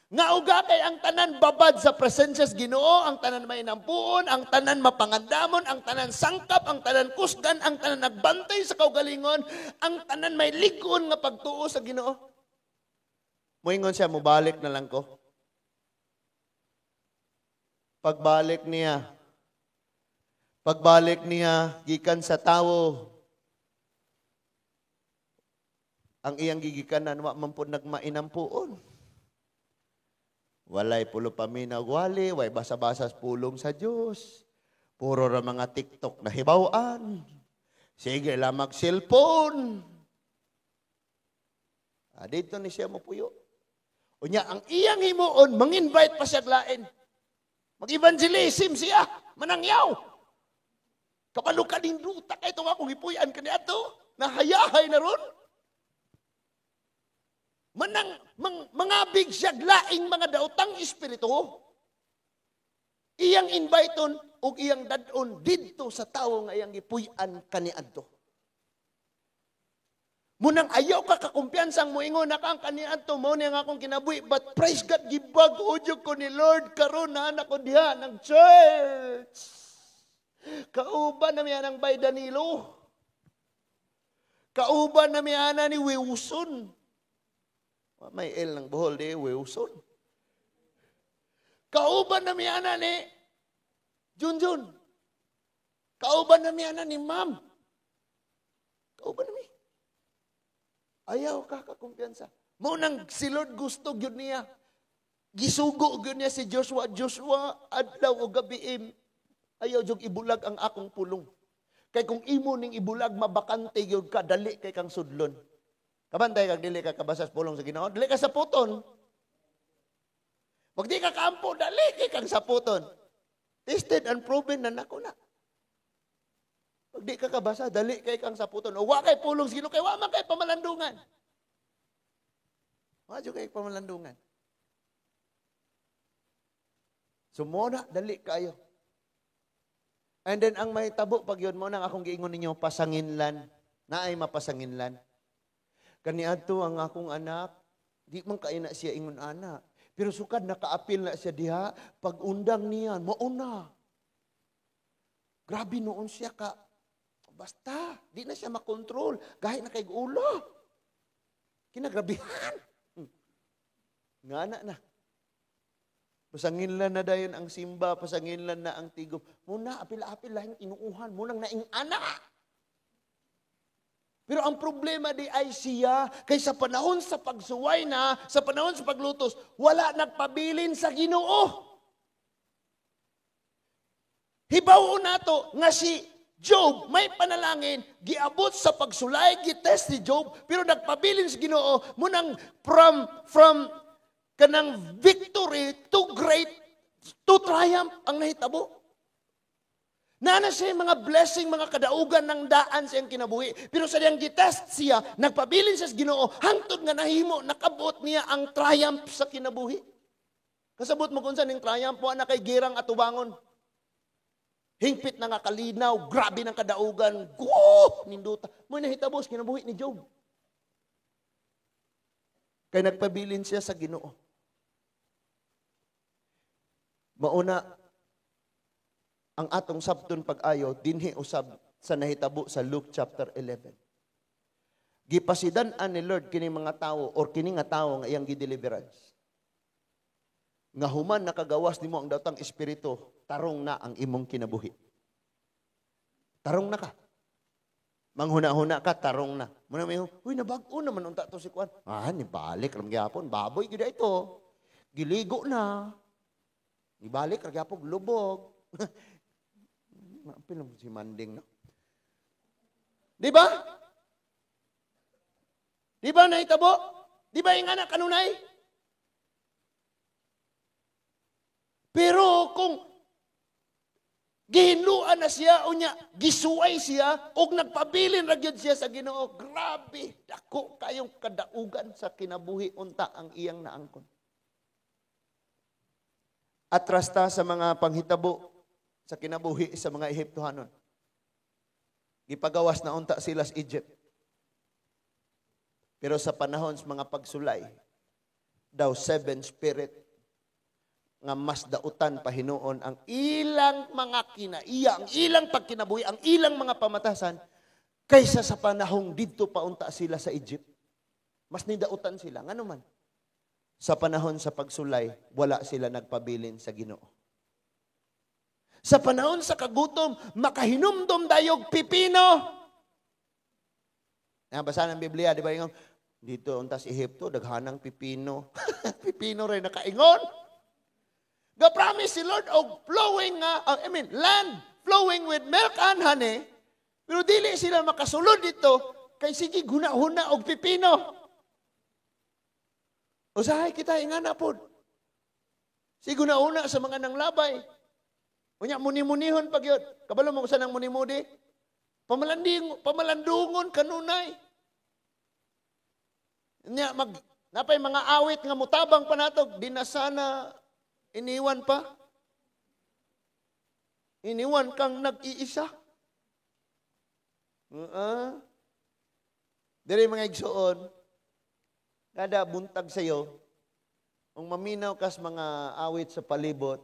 Nga uga kay ang tanan babad sa presensya sa Ginoo, ang tanan may nampuon, ang tanan mapangandamon, ang tanan sangkap, ang tanan kusgan, ang tanan nagbantay sa kaugalingon, ang tanan may lig-on nga pagtuo sa Ginoo. Moingon siya, mobalik na lang ko. Pagbalik niya, gikan sa tawo, ang iyang gigikanan, wa man po nagmainampuon. Walay pulo paminaw wali, way basa-basa pulong sa Dios. Puro ra mga TikTok na hibaw-an. Sige lang mag-cellphone. Ah, dito ni siya mopuyo. Unya, ang iyang himuon, mang-invite pa siya lain. Mag-evangelism siya, manangyaw. Kabalo ka ninduta kay itong akong gipuy-an kaniadto, nahayahay na ron. Manang, mangabig siya laing mga daotang espiritu. Iyang inviteon ug iyang dad-on didto sa tawo nga iyang gipuy-an kaniadto. Munang ayaw ka kakumpiyansang moingon na kang kaniadto mo niya nga akong kinabuhi, but praise God, gibag-o jud ko ni Lord karon na anak ko diha ng church. Kauban na miya ng Bay Danilo. Kauban na miya na ni Wilson. May L ng Bohol di Wilson. Kauban na miya na ni Junjun. Kauban na miya na ni Ma'am. Kauban na mi. Ayaw ka kakumpiyansa. Mao nang si Lord gusto gyud niya. Gisugo gyud niya si Joshua. Joshua, adlaw o gabi, ayaw jud ibulag ang akong pulong. Kay kung imo ning ibulag, mabakante gyud ka, dali kay kang sudlon. Kabantay kag dili ka kabasa sa pulong sa Ginoo, dili ka saputon. Pag di ka kaampo, dali kay kang saputon. Tested and proven na nako na. Pag di ka kabasa, dali kay kang saputon. O wa kay pulong sa Ginoo, kay wa man kay pamalandungan. Wa jud kay pamalandungan. So mo na, dali kayo. And then ang may tabo pag yun mo nang akong giingon ninyo, pasanginlan. Naay mapasanginlan. Kaniadto ang akong anak, di man kay na siya ingon ana. Pero sukad nakaapil na siya diha, pag undang niya, mauna. Grabe noon siya ka. Basta, di na siya makontrol. Gahi na kay ulo. Kinagrabihan. Nga na. Pasanginlan na dayon ang simba, pasanginlan na ang tigom. Muna, apil-apil lahing inuuhan, munang naing anak. Pero ang problema di ay siya, kay sa panahon sa pagsuway na, sa panahon sa paglutos, wala nagpabilin sa Ginoo. Hibaw nato nga si Job may panalangin, giabot sa pagsulay, gitest ni Job, pero nagpabilin sa Ginoo, munang from kanang victory to great, to triumph ang nahitabo. Nana siya mga blessing, mga kadaugan ng daan siyang kinabuhi. Pero sa diyang gitest siya, nagpabilin siya sa Ginoo, hangtod nga nahimo, nakabot niya ang triumph sa kinabuhi. Kasabot mo kung saan yung triumph, wa na kay girang atubangon. Hingpit na nga kalinaw, grabe ng kadaugan, go! Ninduta. Mo nahitabo sa kinabuhi ni Job. Kay nagpabilin siya sa Ginoo. Mauna, ang atong sabton pag-ayo, dinhi usab sa nahitabo sa Luke chapter 11. Gipasidan-an ni Lord kini mga tawo or kini nga tawo nga iyang gideliverance. Nga human nakagawas nimo ang datang espiritu, tarong na ang imong kinabuhi. Tarong na ka. Manghuna-huna ka, tarong na. Muna may, huy, nabag-o naman unta to si Kuan. Ah, nibalik, ram gyapon, baboy gyud ito. Giligo na. Nibalik, ram gyapon, lubog. Maapil si Manding, no? Di ba? Di ba nahitabo? Di ba yung anak kanunay? Pero kung gihinluan na siya, o niya, gisuway siya, o nagpabilin ra gyud siya sa Ginoo, grabe, dako kayong kadaugan sa kinabuhi unta ang iyang naangkon. Atras ta sa mga panghitabo sa kinabuhi sa mga Ehiptohanon. Gipagawas na unta sila sa Egypt. Pero sa panahon sa mga pagsulay, daw seven spirit nga mas dautan pahinuon ang ilang mga kinaiya, ang ilang pagkinabuhi, ang ilang mga pamatasan, kaysa sa panahong didto paunta sila sa Egypt. Mas nidautan sila. Ngano man? Sa panahon sa pagsulay, wala sila nagpabilin sa Ginoo. Sa panahon sa kagutom, makahinumdom dayog pipino. Nabasa ng Biblia, di ba yung dito unta sa Ehipto, daghanang pipino. Pipino rin nakaingon. Ga-promise si Lord og flowing nga, I mean, land flowing with milk and honey. Pero dili sila makasulod dito kay sige huna-huna og pipino. Usahay kita ingana pod. Sige huna-huna sa mga nanglabay. Unya muni-munihon pag yun. Kabalo mo sa nang muni-muni? Pamalanding, pamalandungon kanunay. Nya mag napay mga awit nga mutabang pa nato, di na sana iniwan pa. Iniwan kang nag-iisa. Diri, mga igsuon, kada buntag sa'yo, kung maminaw kas mga awit sa palibot,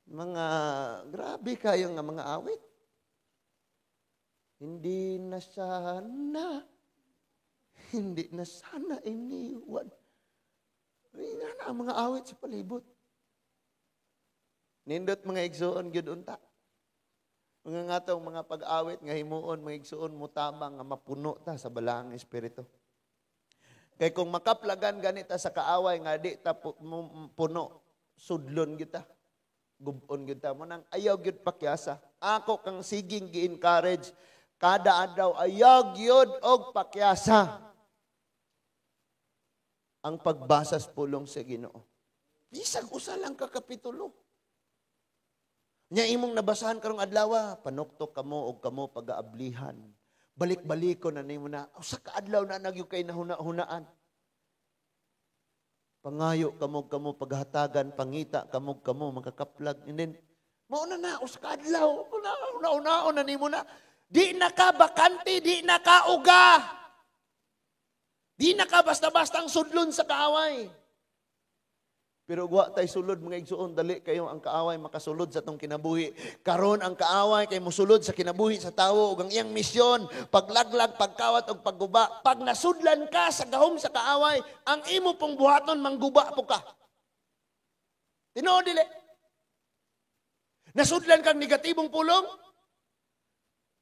mga grabe kayo nga mga awit. Hindi na sana iniwan. Nga na ang mga awit sa palibot. Nindot, mga igsuon, gyud unta. Mga ngatong mga pag-awit nga himuon, mga igsuon, mutabang nga mapuno ta sa Balaang Espiritu. Kay kung makaplagan ganita sa kaaway nga di ta puno, sudlon kita. Gubon gyud ta mo nang ayaw gyud pakyasa. Ako kang siging gi-encourage kada adlaw, ayaw gyud og pakyasa ang pagbasa sa pulong sa Ginoo. Bisag usa lang ka kapitulo. Nya imong nabasahan karong adlaw, panuktok kamo og kamo pagaablihan. Balik-baliko na nimo na usa ka adlaw na nagyud kay nahuna-hunaan. Pangayo kamo kamo paghatagan, pangita kamo kamo makakaplag. And then mao na na usa ka adlaw, una na nimo na. Di na ka bakante, di na ka uga. Di na ka basta-basta ang sudlon sa kaaway. Pero wa tay sulod, mga igsuon, dali kayo ang kaaway makasulod sa atong kinabuhi. Karon ang kaaway kay mosulod sa kinabuhi sa tawo ug ang iyang misyon, paglaglag, pagkawat ug pagguba. Pag nasudlan ka sa gahom sa kaaway, ang imo pong buhaton, mangguba po ka. Tinuod dili? Nasudlan kang negatibong pulong?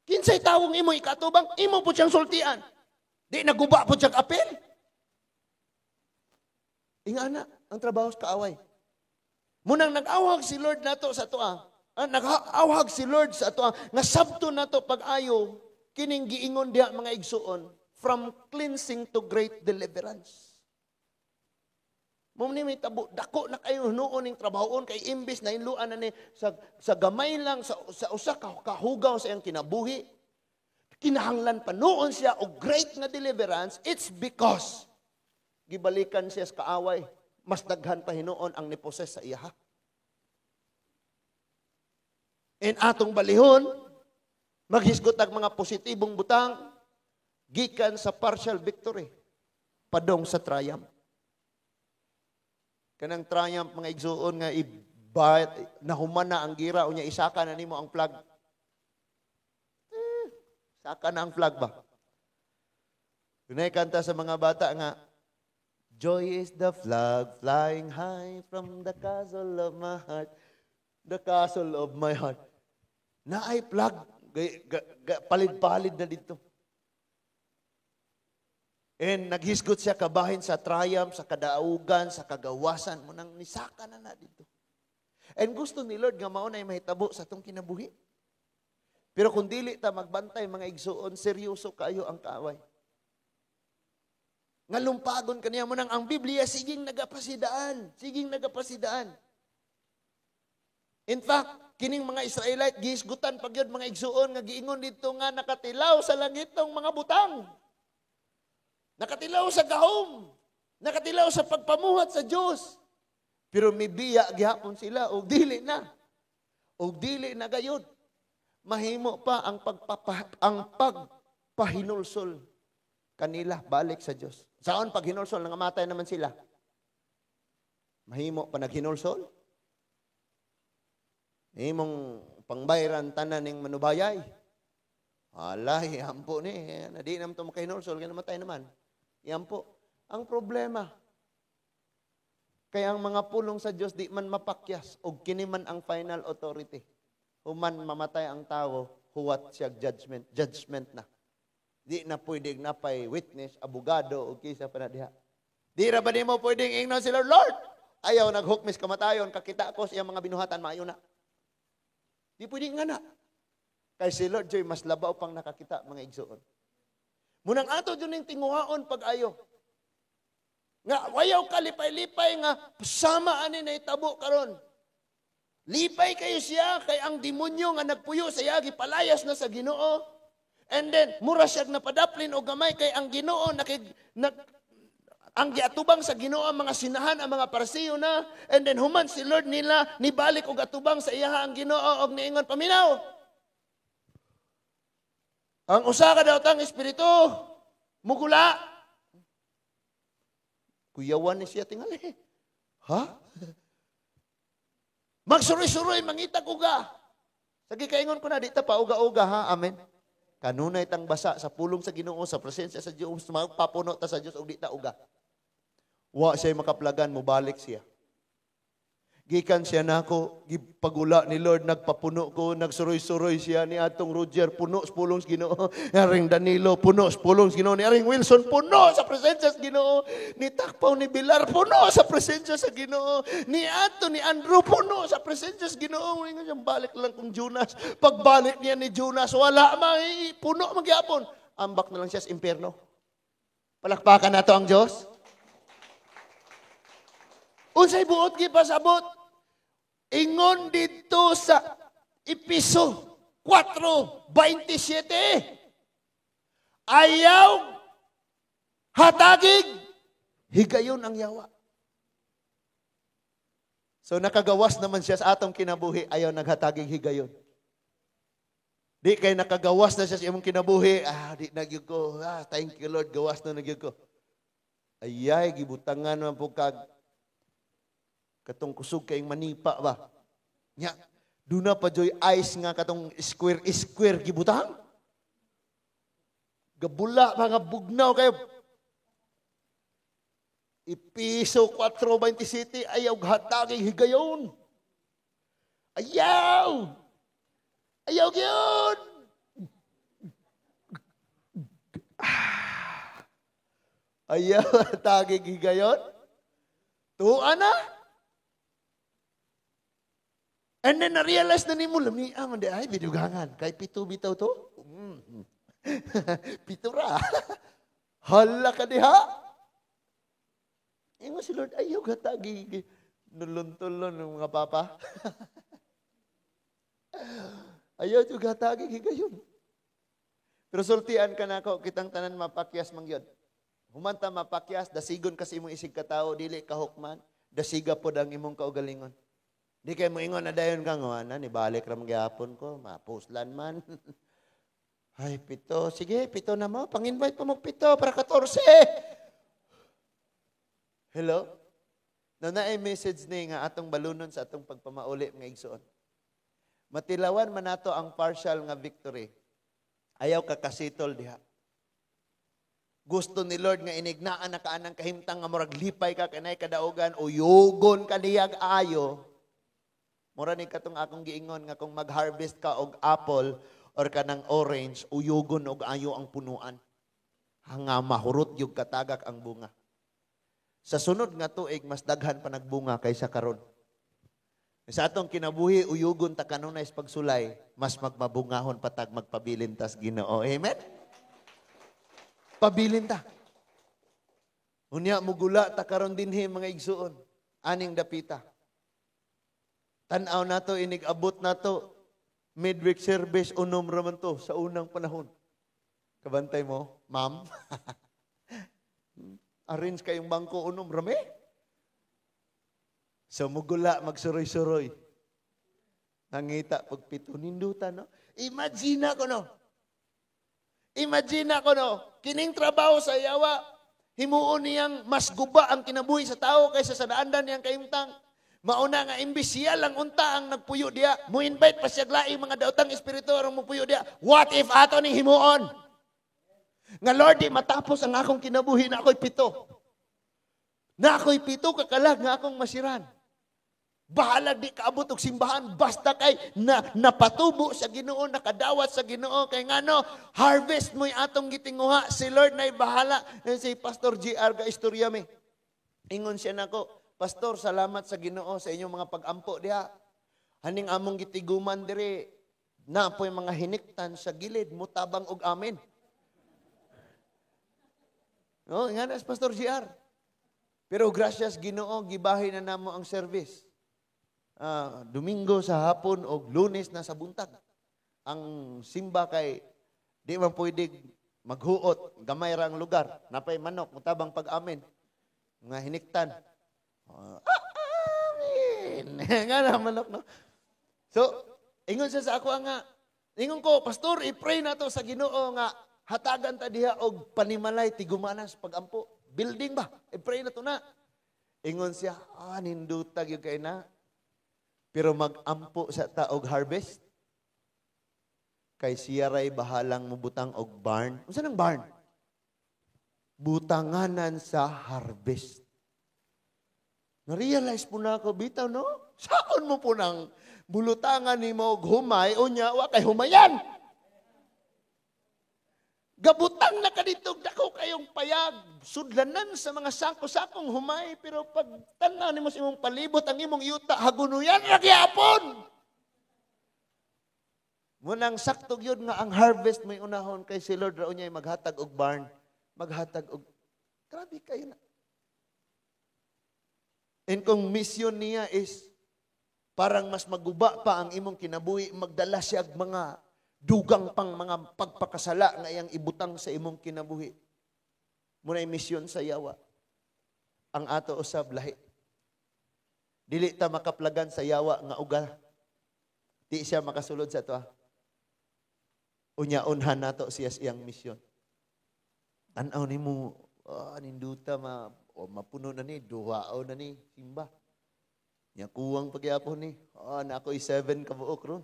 Kinsay tawong imo ikatubang, imo po siyang sultian. Di naguba po siyang apel. Ingana ang trabaho sa kaaway. Munang nag-awhag si Lord nato sa atoa. Nag-awhag si Lord sa atoa nga sabto nato pag-ayo kining giingon diha, mga igsuon, from cleansing to great deliverance. Mo ni may tabo dako na kayo nuon ning trabahoon kay imbes na inluan na ni sa gamay lang sa usa ka kahugaw sa iyang kinabuhi, kinahanglan pa noon siya og great nga deliverance. It's because gibalikan siya sa kaaway, mas daghan pa hinuon ang niposes sa iyaha. And atong balihon, maghisgot ang mga positibong butang gikan sa partial victory padong sa triumph. Kanang triumph, mga igsuon, nga iba, nahuman na ang gira, unya isaka na nimo ang flag. Eh, saka na ang flag ba? Kunay kanta sa mga bata nga, "Joy is the flag flying high from the castle of my heart. The castle of my heart." Naay flag, palid-palid na dito. And naghisgot siya kabahin sa triumph, sa kadaugan, sa kagawasan. Munang nisaka na na dito. And gusto ni Lord nga mao na mahitabo sa atong kinabuhi. Pero kung dili ta magbantay, mga igsuon, seryoso kayo ang kaaway. Nga lumpagon kaniya mo nang ang Biblia siging nagapasidaan, siging nagapasidaan. In fact, kining mga Israelite gihisgutan pag yun, mga igsuon, nga giingon dito nga nakatilaw sa langit ng mga butang. Nakatilaw sa gahom. Nakatilaw sa pagpamuhat sa Dios. Pero mibiya gihapon sila og dili na. Og dili na gayud. Mahimo pa ang pagpahinulsol kanila balik sa Dios. Saon paghinulsol? Nangamatay naman sila. Mahimo pa naghinulsol? Himong pangbayran tanan ning manubayay. Alay, ampo ni. Na di naman ito makahinulsol, kaya namatay naman. Yampo. Ang problema, kaya ang mga pulong sa Diyos di man mapakyas, o kini man ang final authority. Human mamatay ang tao, huwat siya judgment. Judgment na. Di na pwedeng napay witness, abogado, o kisa pa na diha. Di ra ba nimo pwedeng ingnon si Lord, "Lord, ayaw naghukmis kamatayon, kakita ko sa iyang mga binuhatan, maayo na"? Di pwedeng nga na. Kay si Lord joy mas labaw pang nakakita, mga igsoon. Munang ato jud ning tinguhaon pag-ayo. Nga wayaw kalipay-lipay nga sama ani na itabo karon. Lipay kayo siya kay ang demonyo nga nagpuyo sa iya gipalayas na sa Ginoo. And then mura siya napadaplin og gamay kay ang Ginoo nakig nag ang giatubang sa Ginoo ang mga sinahan, ang mga Parisiyo na, and then human si Lord nila nibalik og atubang sa iyaha ang Ginoo og niingon, "Paminaw. Ang usa ka daotang espiritu mugula." Kuyawan ni siya tingali. Ha? Magsuroy-suroy, mangitag uga. Sige, kaingon ko na, di ta pa uga-uga ha. Amen. Kanunay tang basa sa pulong sa Ginoo, sa presensya sa Dios, magpapuno ta sa Dios og di ta uga. Wa siya makaplagan, mubalik siya. Gikan siya nako, gipagula ni Lord, nagpapuno ko, nagsuroy-suroy siya ni atong Roger, puno sa pulong sa Ginoo. Ni Aring Danilo, puno sa pulong sa Ginoo. Ni Aring Wilson, puno sa presensya sa Ginoo. Ni Takpaw, ni Bilar, puno sa presensya sa Ginoo. Ni ato, ni Andrew, puno sa presensya sa Ginoo. Ingon siya, "Balik lang kong Jonas." Pagbalik niya ni Jonas, wala, may puno magyapon. Ambak na lang siya sa impyerno. Palakpakan nato ang Diyos. Unsay buot gipasabot? Ingon dito sa Epeso 4:27. Ayaw hatagig higayon ang yawa. So nakagawas naman siya sa atong kinabuhi, ayaw naghatagig higayon. Di kay nakagawas na siya sa imong kinabuhi, di na gyud ko, thank you Lord, gawas na na gyud ko. Ayay, gibutangan man po kag katong kusog kayong manipa ba? Nya, duna pa joy ice nga katong square square gibutang. Gabula mga bugnaw kayo. Epeso 4:27, ayaw hatagig higayon. Ayaw! Ayaw gyud! Ayaw hatagig higayon. Tuwa na. And then na-realize na nimo, lami, man di, ay, bidugangan. Kay pito bitaw to? Pito ra. Hala ka diha. Ingon si Lord, ayaw hatagi. Nuluntulon ng mga papa. Ayaw juga hatagi higayon. Pero sultian ka na ako, kitang tanan mapakyas mang yun. Humanta mapakyas, dasigon kasi imong isig katao, dili ka hukman, dasiga pod ang imong kaugalingon. Di kay mo ingon na dayon ka nga, na, nibalik ra magyapon ko, mapuslan man. Ay, pito. Sige, pito na mo. Pang-invite pa mo pito para 14. Hello? No, naay message ni nga atong balunon sa atong pagpamauli mga igsoon. Matilawan man nato ang partial nga victory. Ayaw ka kasitol diha. Gusto ni Lord nga inignaan na kaanang kahimtang nga murag lipay ka kanay kadaugan o yugon ka niyag ayo. Mura ni katong akong giingon nga kung mag-harvest ka og apple or kanang orange, uyugon og ayo ang punuan. Hanga mahurot yung katagak ang bunga. Sa sunod nga tuig, mas daghan pa nagbunga kaysa karon. Sa atong kinabuhi, uyugon ta kanunay sa pagsulay, mas magmabungahon patag magpabilin tas Ginoo. Amen? Pabilin ta. Unya mugula ta karon dinhi mga igsuon, aning dapita. Tan-aw nato, inig-abot nato, midweek service, unom raman to sa unang panahon. Kabantay mo, ma'am? Arrange kayong bangko, unom rame? So mugula, magsuroy-suroy. Nangita, pagpito, ninduta, no? Imagine ako, no? Imagine ako, no? Kining trabaho sa yawa, himuon niyang mas guba ang kinabuhi sa tao kaysa sa daandan niyang kahimtang. Mauna nga imbis siya lang unta ang nagpuyo diya, mo-invite pa siya laing mga daotang espiritu aron mopuyo diya. What if ato ning himuon? Nga Lord, di matapos ang akong kinabuhi na ako'y pito. Na ako'y pito kakalag nga akong masiran. Bahala di kaabot og simbahan basta kay na napatubo sa Ginoo, nakadawat sa Ginoo kay ngano harvest mo'y atong gitinguha, si Lord na'y bahala. Si Pastor GR ga istorya mi. Ingon siya nako, "Pastor, salamat sa Ginoo sa inyong mga pag-ampo diha. Haning among gitiguman diri, Na po'y mga hiniktan sa gilid, mutabang og amen. No, nga na Pastor GR. Pero gracias Ginoo, gibahin na namo ang service. Domingo sa hapon o Lunes na sa buntag. Ang simba kay di man pwede maghuot, gamay ra ang lugar. Napay manok, mutabang pag-amen. Mga hiniktan. Amen. Nga na manok, no? So, ingon siya sa ako nga, ingon ko, "Pastor, i-pray na to sa Ginoo nga hatagan ta diha og panimalay tigumanas pagampo. Building ba? I-pray na to na." Ingon siya, "Ah, nindutag yung kay na. Pero mag-ampo sa ta og harvest. Kay siya ray bahalang mubutang og barn." Unsa nang barn? Butanganan sa harvest. Na-realize po na ako, bitaw, no? Saan mo po nang bulutangan ni mo og humay, unya, wa kay humayan? Gabutang na ka dito, dako kayong payag, sudlanan sa mga sako-sakong humay, pero pag tanaw nimo sa imong palibot, ang imong yuta, hagunuyan ra gyapon. Munang sakto gyud nga ang harvest may unahon kay si Lord ra unyay maghatag og barn, maghatag og grabe kayo na. And kung mission niya is parang mas maguba pa ang imong kinabuhi, magdala siya og mga dugang pang mga pagpakasala nga iyang ibutang sa imong kinabuhi. Muna'y misyon sa yawa. Ang ato usab lahi. Dili ta makaplagan sa yawa nga uga. Di siya makasulod sa ato. Unya unhan nato siya sa iyang misyon. Tan-aw nimo, ninduta ma o mapuno na ni, duwao na ni simba. Nya kuwang pagyapon ni. Na ako'y 7 ka buok ron.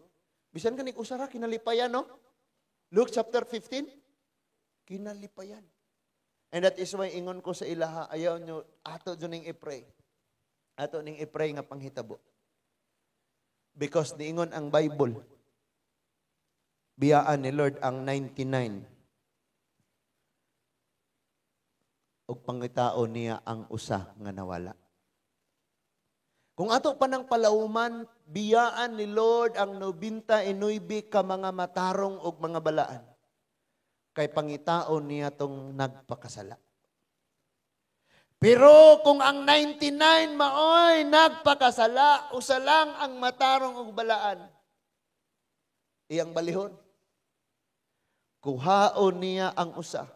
Bisan ka ni usara kinalipayan, no? Luke chapter 15, kinalipayan. And that is why ingon ko sa ilaha, ayaw nyo, ato dyan ning i-pray. Ato ning i-pray nga panghitabo. Because niingon ang Bible, biyaan ni Lord ang 99 ug pangitao niya ang usa nga nawala. Kung ato pa ng palauman, biyaan ni Lord ang 99 ka mga matarong ug mga balaan. Kay pangitaon niya tong nagpakasala. Pero kung ang 99 maoy nagpakasala, usa lang ang matarong ug balaan. Iyang balihon. Kuhaon niya ang usa.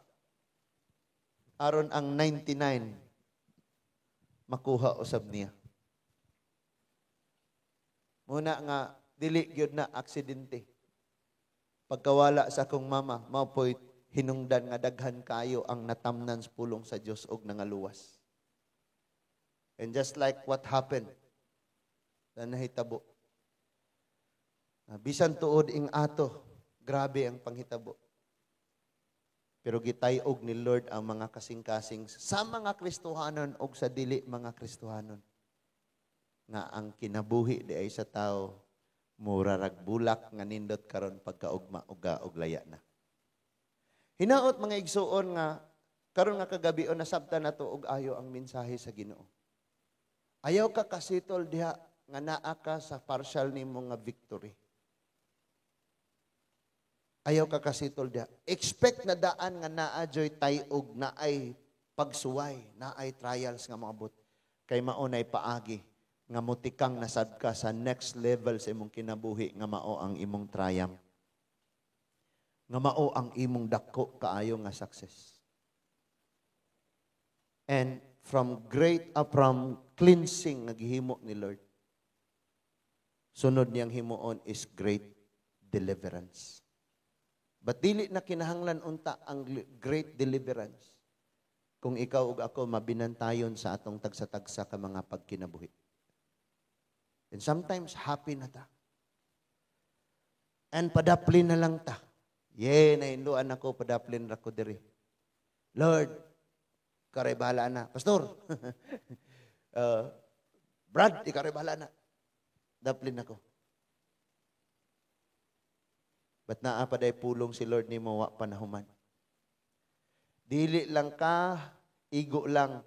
Aron ang 99 makuha usab niya. Muna nga dili gyud na aksidente. Pagkawala sa akong mama, mao po'y hinungdan nga daghan kayo ang natamnan sa pulong sa Dios og nangaluwas. And just like what happened, na nahitabo. Bisan tuod ing ato, grabe ang panghitabo. Pero gitay-og ni Lord ang mga kasing-kasing sa mga Kristohanon og sa dili mga Kristohanon. Nga ang kinabuhi di ay sa tao, mura rag bulak nga nindot karon pagkaugma uga og laya na. Hinaot mga igsuon nga karon nga kagabi o nasabtan nato og ayo ang mensahe sa Ginoo. Ayaw ka kasitol diha nga naa ka sa partial nimo nga victory. Ayaw ka kasitol diha. Expect na daan nga naa joy tayog, naay pagsuway, naay trials nga moabot. Kay mao nay paagi nga mutikang nasad ka sa next level sa imong kinabuhi nga mao ang imong triumph. Nga mao ang imong dako kaayo nga success. And from great from cleansing nga gihimo ni Lord, sunod niyang himuon is great deliverance. But dili na kinahanglan unta ang great deliverance kung ikaw ug ako mabinantayon sa atong tagsa-tagsa ka mga pagkinabuhi. And sometimes happy na ta. And padaplin na lang ta. Ye, nahinduan ako, padaplin ra ko diri. Lord, karay bahala na. Pastor, Brad, ikaw bahala na. Daplin ako. But naa pa day pulong si Lord nimo wa pa nahuman. Dili lang ka, igo lang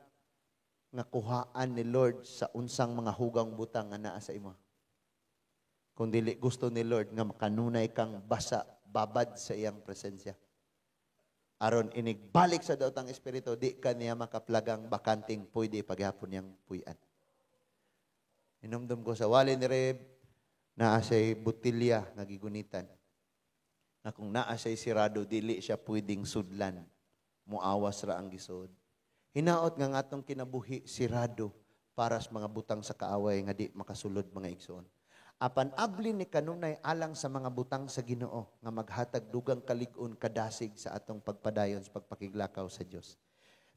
nga kuhaan ni Lord sa unsang mga hugang butang nga naa sa imo. Kung dili gusto ni Lord nga makanunay kang basa, babad sa iyang presensya. Aron inigbalik sa daotang espiritu, di ka niya makaplagang bakanting pwede paghapon niyang puy-an. Inumdum ko sa wali ni Reb, naa siya'y butilya nga gigunitan. Na kung naa siya'y sirado, dili siya pwedeng sudlan. Muawas ra ang gisod. Hinaot nga ngatong kinabuhi sirado para sa mga butang sa kaaway nga di makasulod, mga igsoon. Apan abli ni kanunay alang sa mga butang sa Ginoo nga maghatag dugang kalig-on, kadasig sa atong pagpadayon sa pagpakiglakaw sa Dios.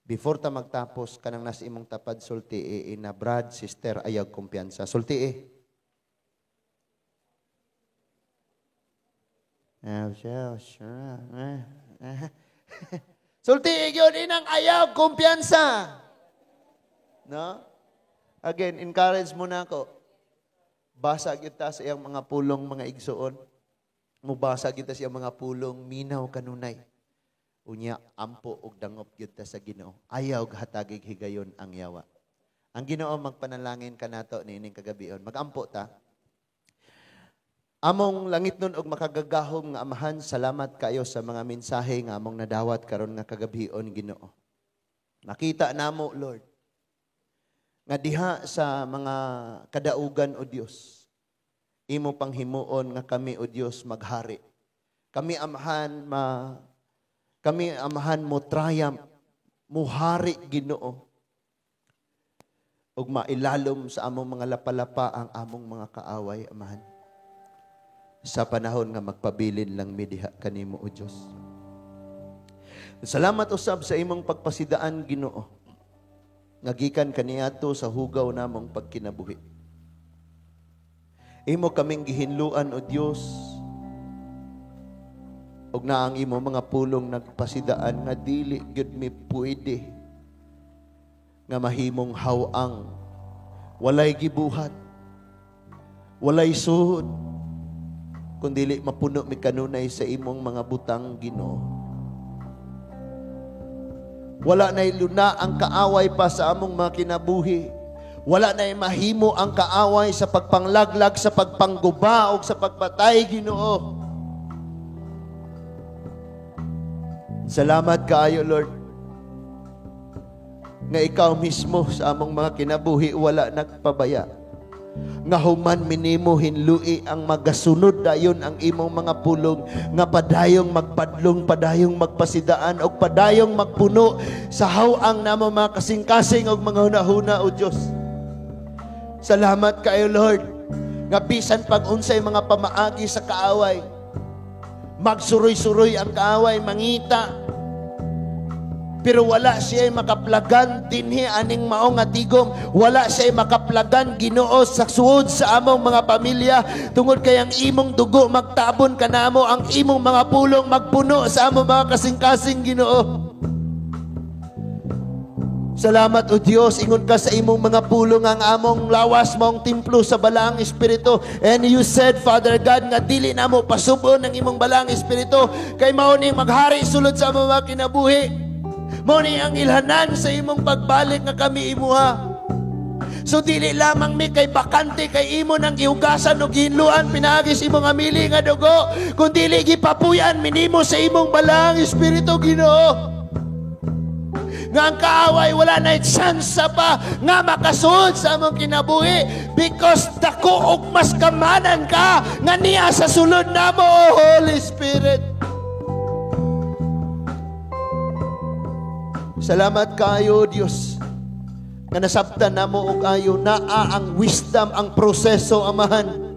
Before ta magtapos, kanang nasa imong tapad, sulti na, "Brad, sister, ayaw kumpiyansa." Sulti eh. Sulti yun, inang ayaw kumpiyansa. No? Again, encourage mo na ako. Basa kita sa iyang mga pulong, mga igsoon. Mubasa kita sa iyang mga pulong, minaw kanunay. Unya, ampo og dangop gyud ta sa Ginoo. Ayaw hatagig higayon ang yawa. Ang Ginoo magpanalangin kanato niining kagabion. Magampo ta. Among langit nun og makagagahom nga Amahan, salamat kayo sa mga mensahe nga among nadawat karon nga kagabion, Ginoo. Nakita namo, Lord, nga diha sa mga kadaugan, o Dios, imo panghimuon nga kami, o Dios, maghari. Kami, Amahan, mo triumph, muhari, Ginoo. Ug mailalom sa among mga lapalapa ang among mga kaaway, Amahan. Sa panahon nga magpabilin lang mi diha kanimo, o Dios. Salamat usab sa imong pagpasidaan, Ginoo. Nga gikan kaniadto sa hugaw namong pagkinabuhi. Imo kaming gihinluan, o Dios, ug na ang imo mga pulong nagpasidaan nga dili gyud mi pwede nga mahimong haw-ang, walay gibuhat, walay suod, kun dili mapuno mi kanunay sa imong mga butang, Ginoo. Wala na'y luna ang kaaway pa sa among mga kinabuhi. Wala na'y mahimo ang kaaway sa pagpanglaglag, sa pagpangguba, o sa pagpatay, Ginoo. Salamat kaayo, Lord, nga ikaw mismo sa among mga kinabuhi wala nagpabaya. Nga human minimo hinlui ang magasunod dayon ang imong mga pulong, nga padayong magpadlong, padayong magpasidaan, og padayong magpuno sa haw-ang namo mga kasing-kasing og mga hunahuna, o Dios. Salamat kayo, Lord, nga bisan pag unsay mga pamaagi sa kaaway, magsuroy-suroy ang kaaway, mangita, pero wala siya makaplagan dinhi aning mao nga tigom. Wala siya makaplagan, Ginoo, sa suod sa among mga pamilya, tungod kay ang imong dugo magtabon kanamo, ang imong mga pulong magpuno sa among mga kasing-kasing, Ginoo. Salamat, O Dios, ingon ka sa imong mga pulong ang among lawas maong templo sa Balaang Espiritu. And you said, Father God, nga dili namo pasub-on ang imong Balaang Espiritu kay mao ning maghari sulod sa among mga kinabuhi. Mao ni ang ilhanan sa imong pagbalik nga kami imuha. So dili lamang mi kay bakante kay imo nang gihugasan og gihinluan pinaagi sa imong amili nga dugo, kun dili gipapuy-an minimo sa imong Balaang Espiritu, Ginoo. Nga ang kaaway wala na tsansa pa nga makasuod sa among kinabuhi, because dako og mas kamanan ka nga niya sa sulod namo, O Holy Spirit. Salamat kaayo, Dios, nga nasabtan namo og ayo naa ang wisdom, ang proseso, Amahan.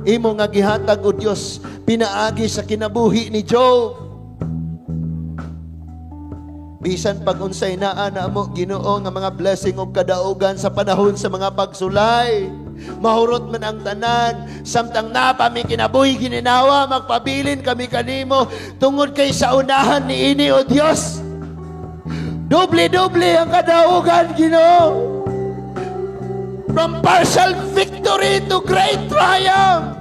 Imo nga gihatag, O Dios, pinaagi sa kinabuhi ni Job. Bisan pag unsay naa namo, Ginoo, nga mga blessing og kadaugan sa panahon sa mga pagsulay, mahurot man ang tanan, samtang naa pa mi kinabuhi gininawa, magpabilin kami kanimo tungod kay sa unahan niini, O Dios. Doble-doble ang kadaugan, Ginoo. From partial victory to great triumph.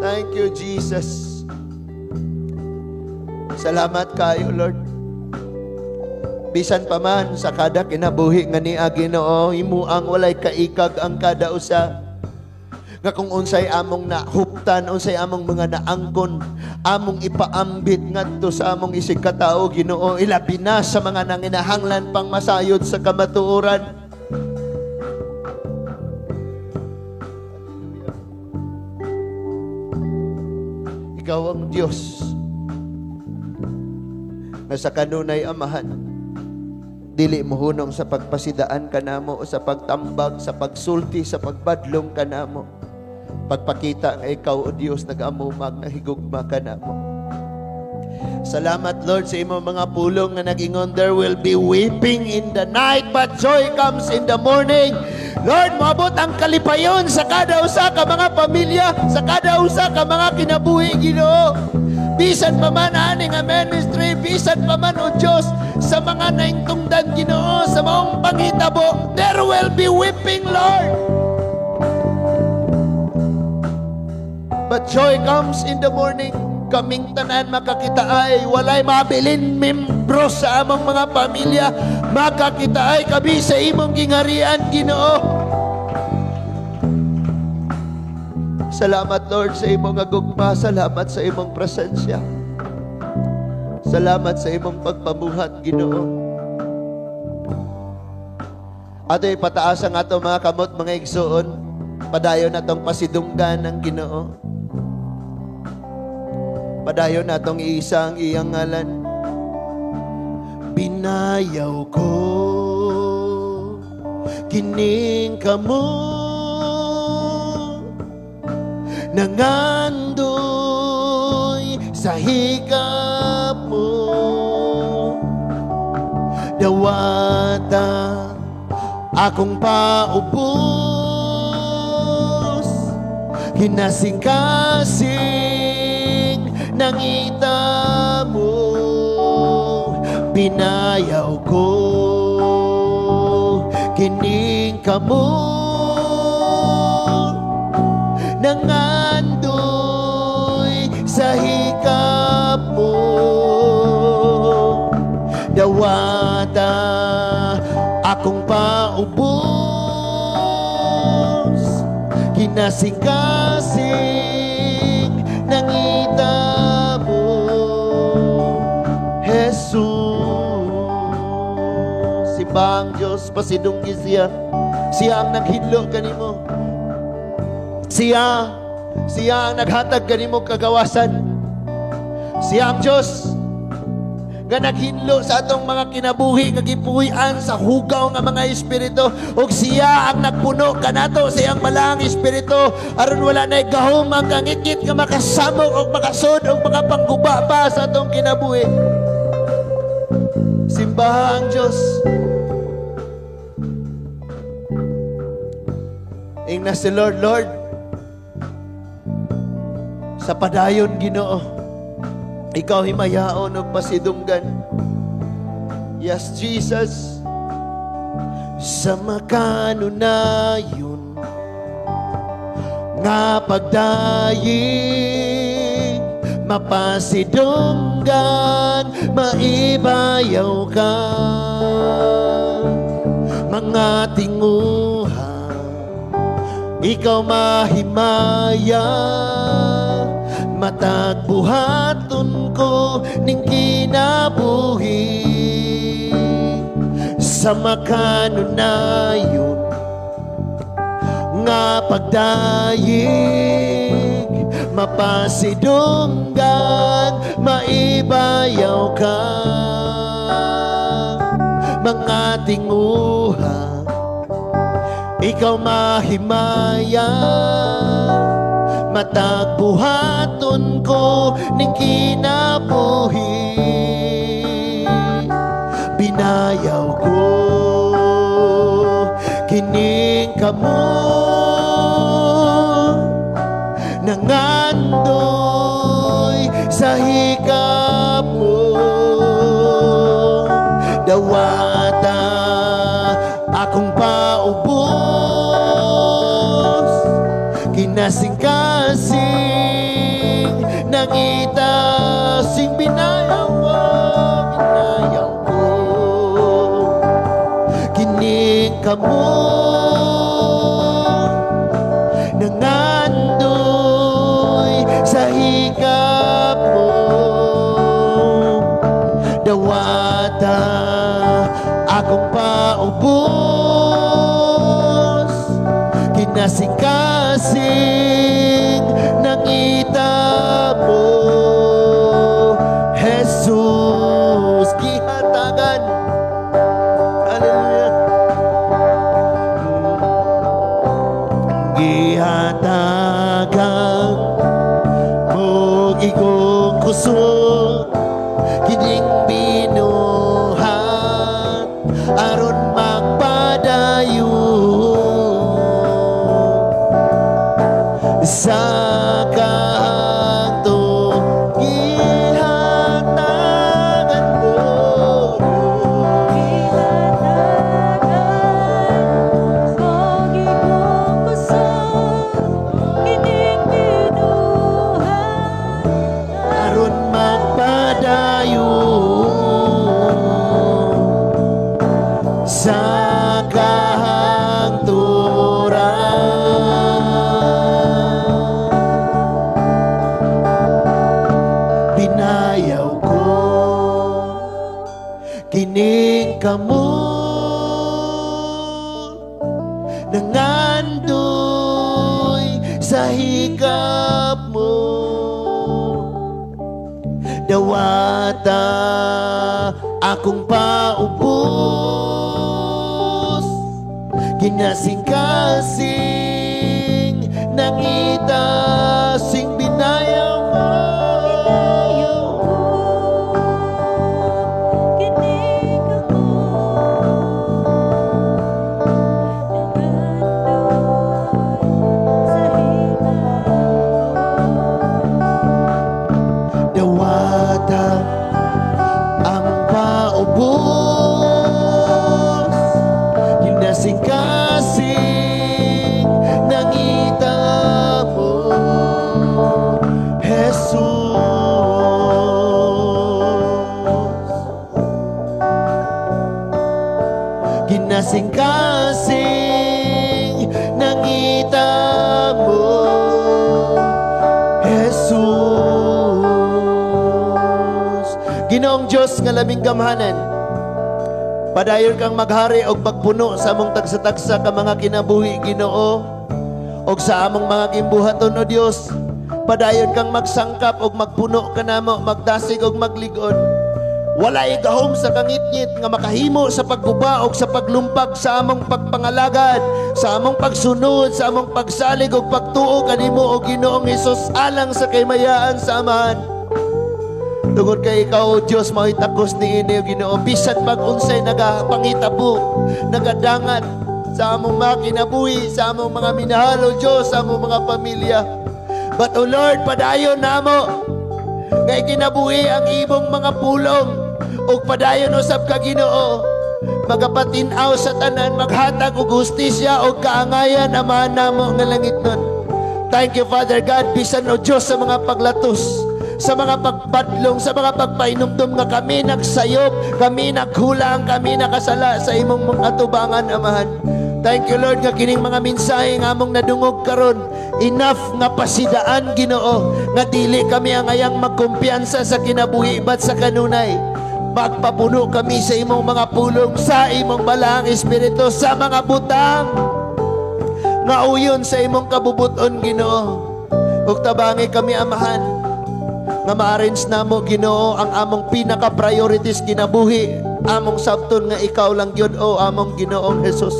Thank you, Jesus. Salamat kayo, Lord. Bisan pa man sa kada kinabuhi nga niya, Ginoo, imo ang walay kaikag ang kada usa. Nga kung unsay among nahuptan, unsay among mga naangkon, among ipaambit ngadto sa among isig katao, Ginoo, ilabi na sa mga nanginahanglan pang masayod sa kamatuoran. Ikaw ang Diyos nga sa kanunay amahan, dili mohunong sa pagpasidaan kanamo o sa pagtambag, sa pagsulti, sa pagbadlong kanamo. Pagpakita nga ikaw, O Diyos, nag-amumag, nahigugma kanamo. Salamat, Lord, sa imong mga pulong nga nag-ingon, there will be weeping in the night, but joy comes in the morning. Lord, moabot ang kalipayon sa kada usa ka mga pamilya, sa kada usa ka mga kinabuhi, Ginoo. Bisan pa man ani nga ministry, bisan pa man, O Diyos, sa mga naingtungdan, Ginoo, sa maong panghitabo, there will be weeping, Lord. But joy comes in the morning. Kaming tanan makakita ay walay mabilin membro sa among mga pamilya. Makakita ay kabi sa imong gingarian, Ginoo. Salamat, Lord, sa imong agugma. Salamat sa imong presensya. Salamat sa imong pagpamuhat, Ginoo. Ato ipataas ang ato mga kamot, mga igsuon. Padayon natong pasidunggan ng Ginoo. Padayon natong iisa ang iyang ngalan. Binayaw ko kining kamo nangandoy sa hikap mo. Dawata akong paubos, hinasing-kasing nangita mo. Binayaw ko kining kamo nangandoy sa hikap mo. Dawata akong paubos, kinasing-kasing nangita mo, Jesus. Simbang Diyos, pasidunggi siya. Siya ang naghidlo kanimo. Siya ang naghatag kanimo kagawasan. Siya ang Diyos nga naghinlo sa atong mga kinabuhi nga gipuy-an sa hugaw nga mga espiritu, ug siya ang nagpuno kanato sa iyang balaang espiritu aron wala nay gahom ang kangitngit nga makasamok og makasud og makapangguba pa sa atong kinabuhi. Simbaha ang Diyos. Ingna si Lord, Lord, sa padayon, Ginoo, ikaw himayaon og pasidunggan. Yes, Jesus. Sa makanunayon nga pagdayeg, mapasidunggan, maibayaw ka. Mga tinguha, ikaw mahimaya, matagbuhaton ko ning kinabuhi. Sa makanunayon nga pagdayeg, mapasidunggan, maibayaw ka. Mga tinguha, ikaw mahimaya, matagbuhaton ko ning kinabuhi. Binayaw ko kining kamo nangandoy sa hikap mo. Dawata akong paubos, kinasing-kasing nangitasing. Binayaw ko, binayaw ko kining kamo nangandoy Akong paubos, kinasing-kasing nangita mo, Jesus. Gihatagan. Hallelujah. Gihatagan mo igong kusog, kining binuhat aron magpadayon sa kahangto. Gihatagan mo. Gihatagan ko igong kusog, kining binuhat aron magpadayon sa kahangturan. Binayaw ko kining kamot nangandoy sa higap mo. Dawata akong paubos, kinasing-kasing nangita sing binayaw mo. Binayaw ko kining kamot nangandoy sa higap mo. Dawata ang paubos, kinasing-kasing nangita mo, Jesus. Kinasing-kasing nangita mo, Jesus. Ginoong Diyos nga labing gamhanan, padayon kang maghari og pagpuno sa among tagsa-tagsa ka mga kinabuhi, Ginoo, og sa among mga gimbuhaton, o Dios. Padayon kang magsangkap og magpuno kanamo, magdasig og maglig-on. Walay gahom sa kangitngit nga makahimo sa pagguba og sa paglumpag sa among pagpangalagad, sa among pagsunod, sa among pagsalig og pagtuo kanimo, o Ginoong Hesus, alang sa kaymayaan sa Amahan. Tungod kay ikaw, O Dios, mao'y takos niini, O Ginoo, bisan pag unsay nagapangitabo, nagadangat sa among mga kinabuhi, sa among mga minahal, O Dios, sa among mga pamilya. But, O Lord, padayon namo nga ikinabuhi ang imong mga pulong, ug padayon usab ka, Ginoo, magapatin-aw sa tanan, maghatag og hustisya og kaangayan, Amahan namo nga langitnon. Thank you, Father God, bisan, O Dios, sa mga paglatos, sa mga pagbadlong, sa mga pagpainumdum nga kami nagsayop, kami naghulang, kami nakasala sa imong mga atubangan, Amahan. Thank you, Lord, nga kining mga mensahe nga among nadungog karon, enough nga pasidaan, Ginoo, nga dili kami angayang magkumpiyansa sa kinabuhi bat sa kanunay. Magpapuno kami sa imong mga pulong, sa imong balaang espiritu, sa mga butang nga uyon sa imong kabubuton, Ginoo. Ug tabangi kami, Amahan, nga ma-arrange namo, Ginoo, ang among pinaka-priorities kinabuhi, among sabton nga ikaw lang gyud, o among Ginoong Hesus.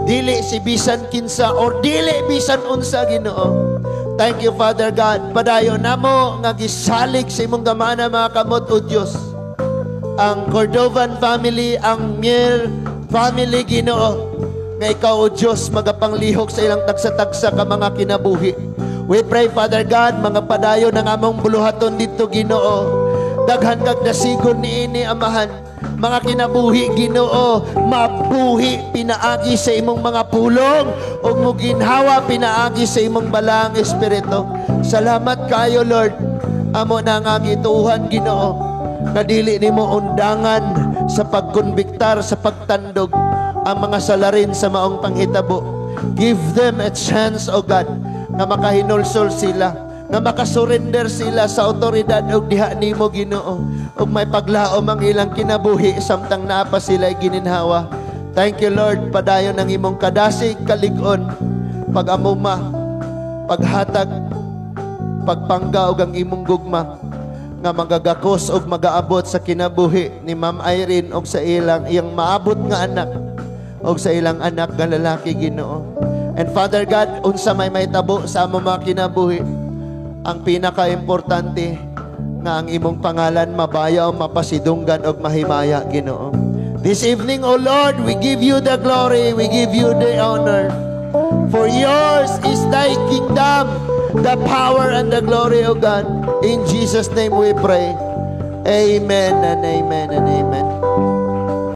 Dili si bisan kinsa or dili bisan unsa, Ginoo. Thank you, Father God. Padayon namo nga gisalig sa imong gamana mga kamot, O Dios, ang Cordovan family, ang Mier family, Ginoo, nga ikaw, O Dios, magapanglihok sa ilang tagsa-tagsa ka mga kinabuhi. We pray, Father God, mga padayon ng among buluhaton dito, Ginoo. Daghan kag dasigon niini, Amahan. Mga kinabuhi, Ginoo, mabuhi pinaagi sa imong mga pulong ug muginhawa pinaagi sa imong balaang espiritu. Salamat kayo, Lord. Amo na nga gituohan, Ginoo, nga dili nimo undangan sa pagkonbiktar, sa pagtandog ang mga salarin sa maong panghitabo. Give them a chance, O God, nga makahinulsol sila. Nga makasurrender sila sa otoridad og diha nimo, Ginoo, ug may paglaom ang ilang kinabuhi samtang naa pa sila gininhawa. Thank you, Lord. Padayon ang imong kadasig, kalig-on, pag-amuma, paghatag, pagpangga og ang imong gugma nga magagakos og magaabot sa kinabuhi ni Ma'am Irene og sa ilang iyang maabot nga anak og sa ilang anak nga lalaki, Ginoo. And Father God, unsa may mahitabo sa among mga kinabuhi, ang pinaka-importante nga ang imong pangalan mabayaw, mapasidunggan og mahimaya, Ginoo. This evening, O Lord, we give you the glory, we give you the honor. For yours is thy kingdom, the power and the glory, O God. In Jesus' name we pray. Amen and amen and amen.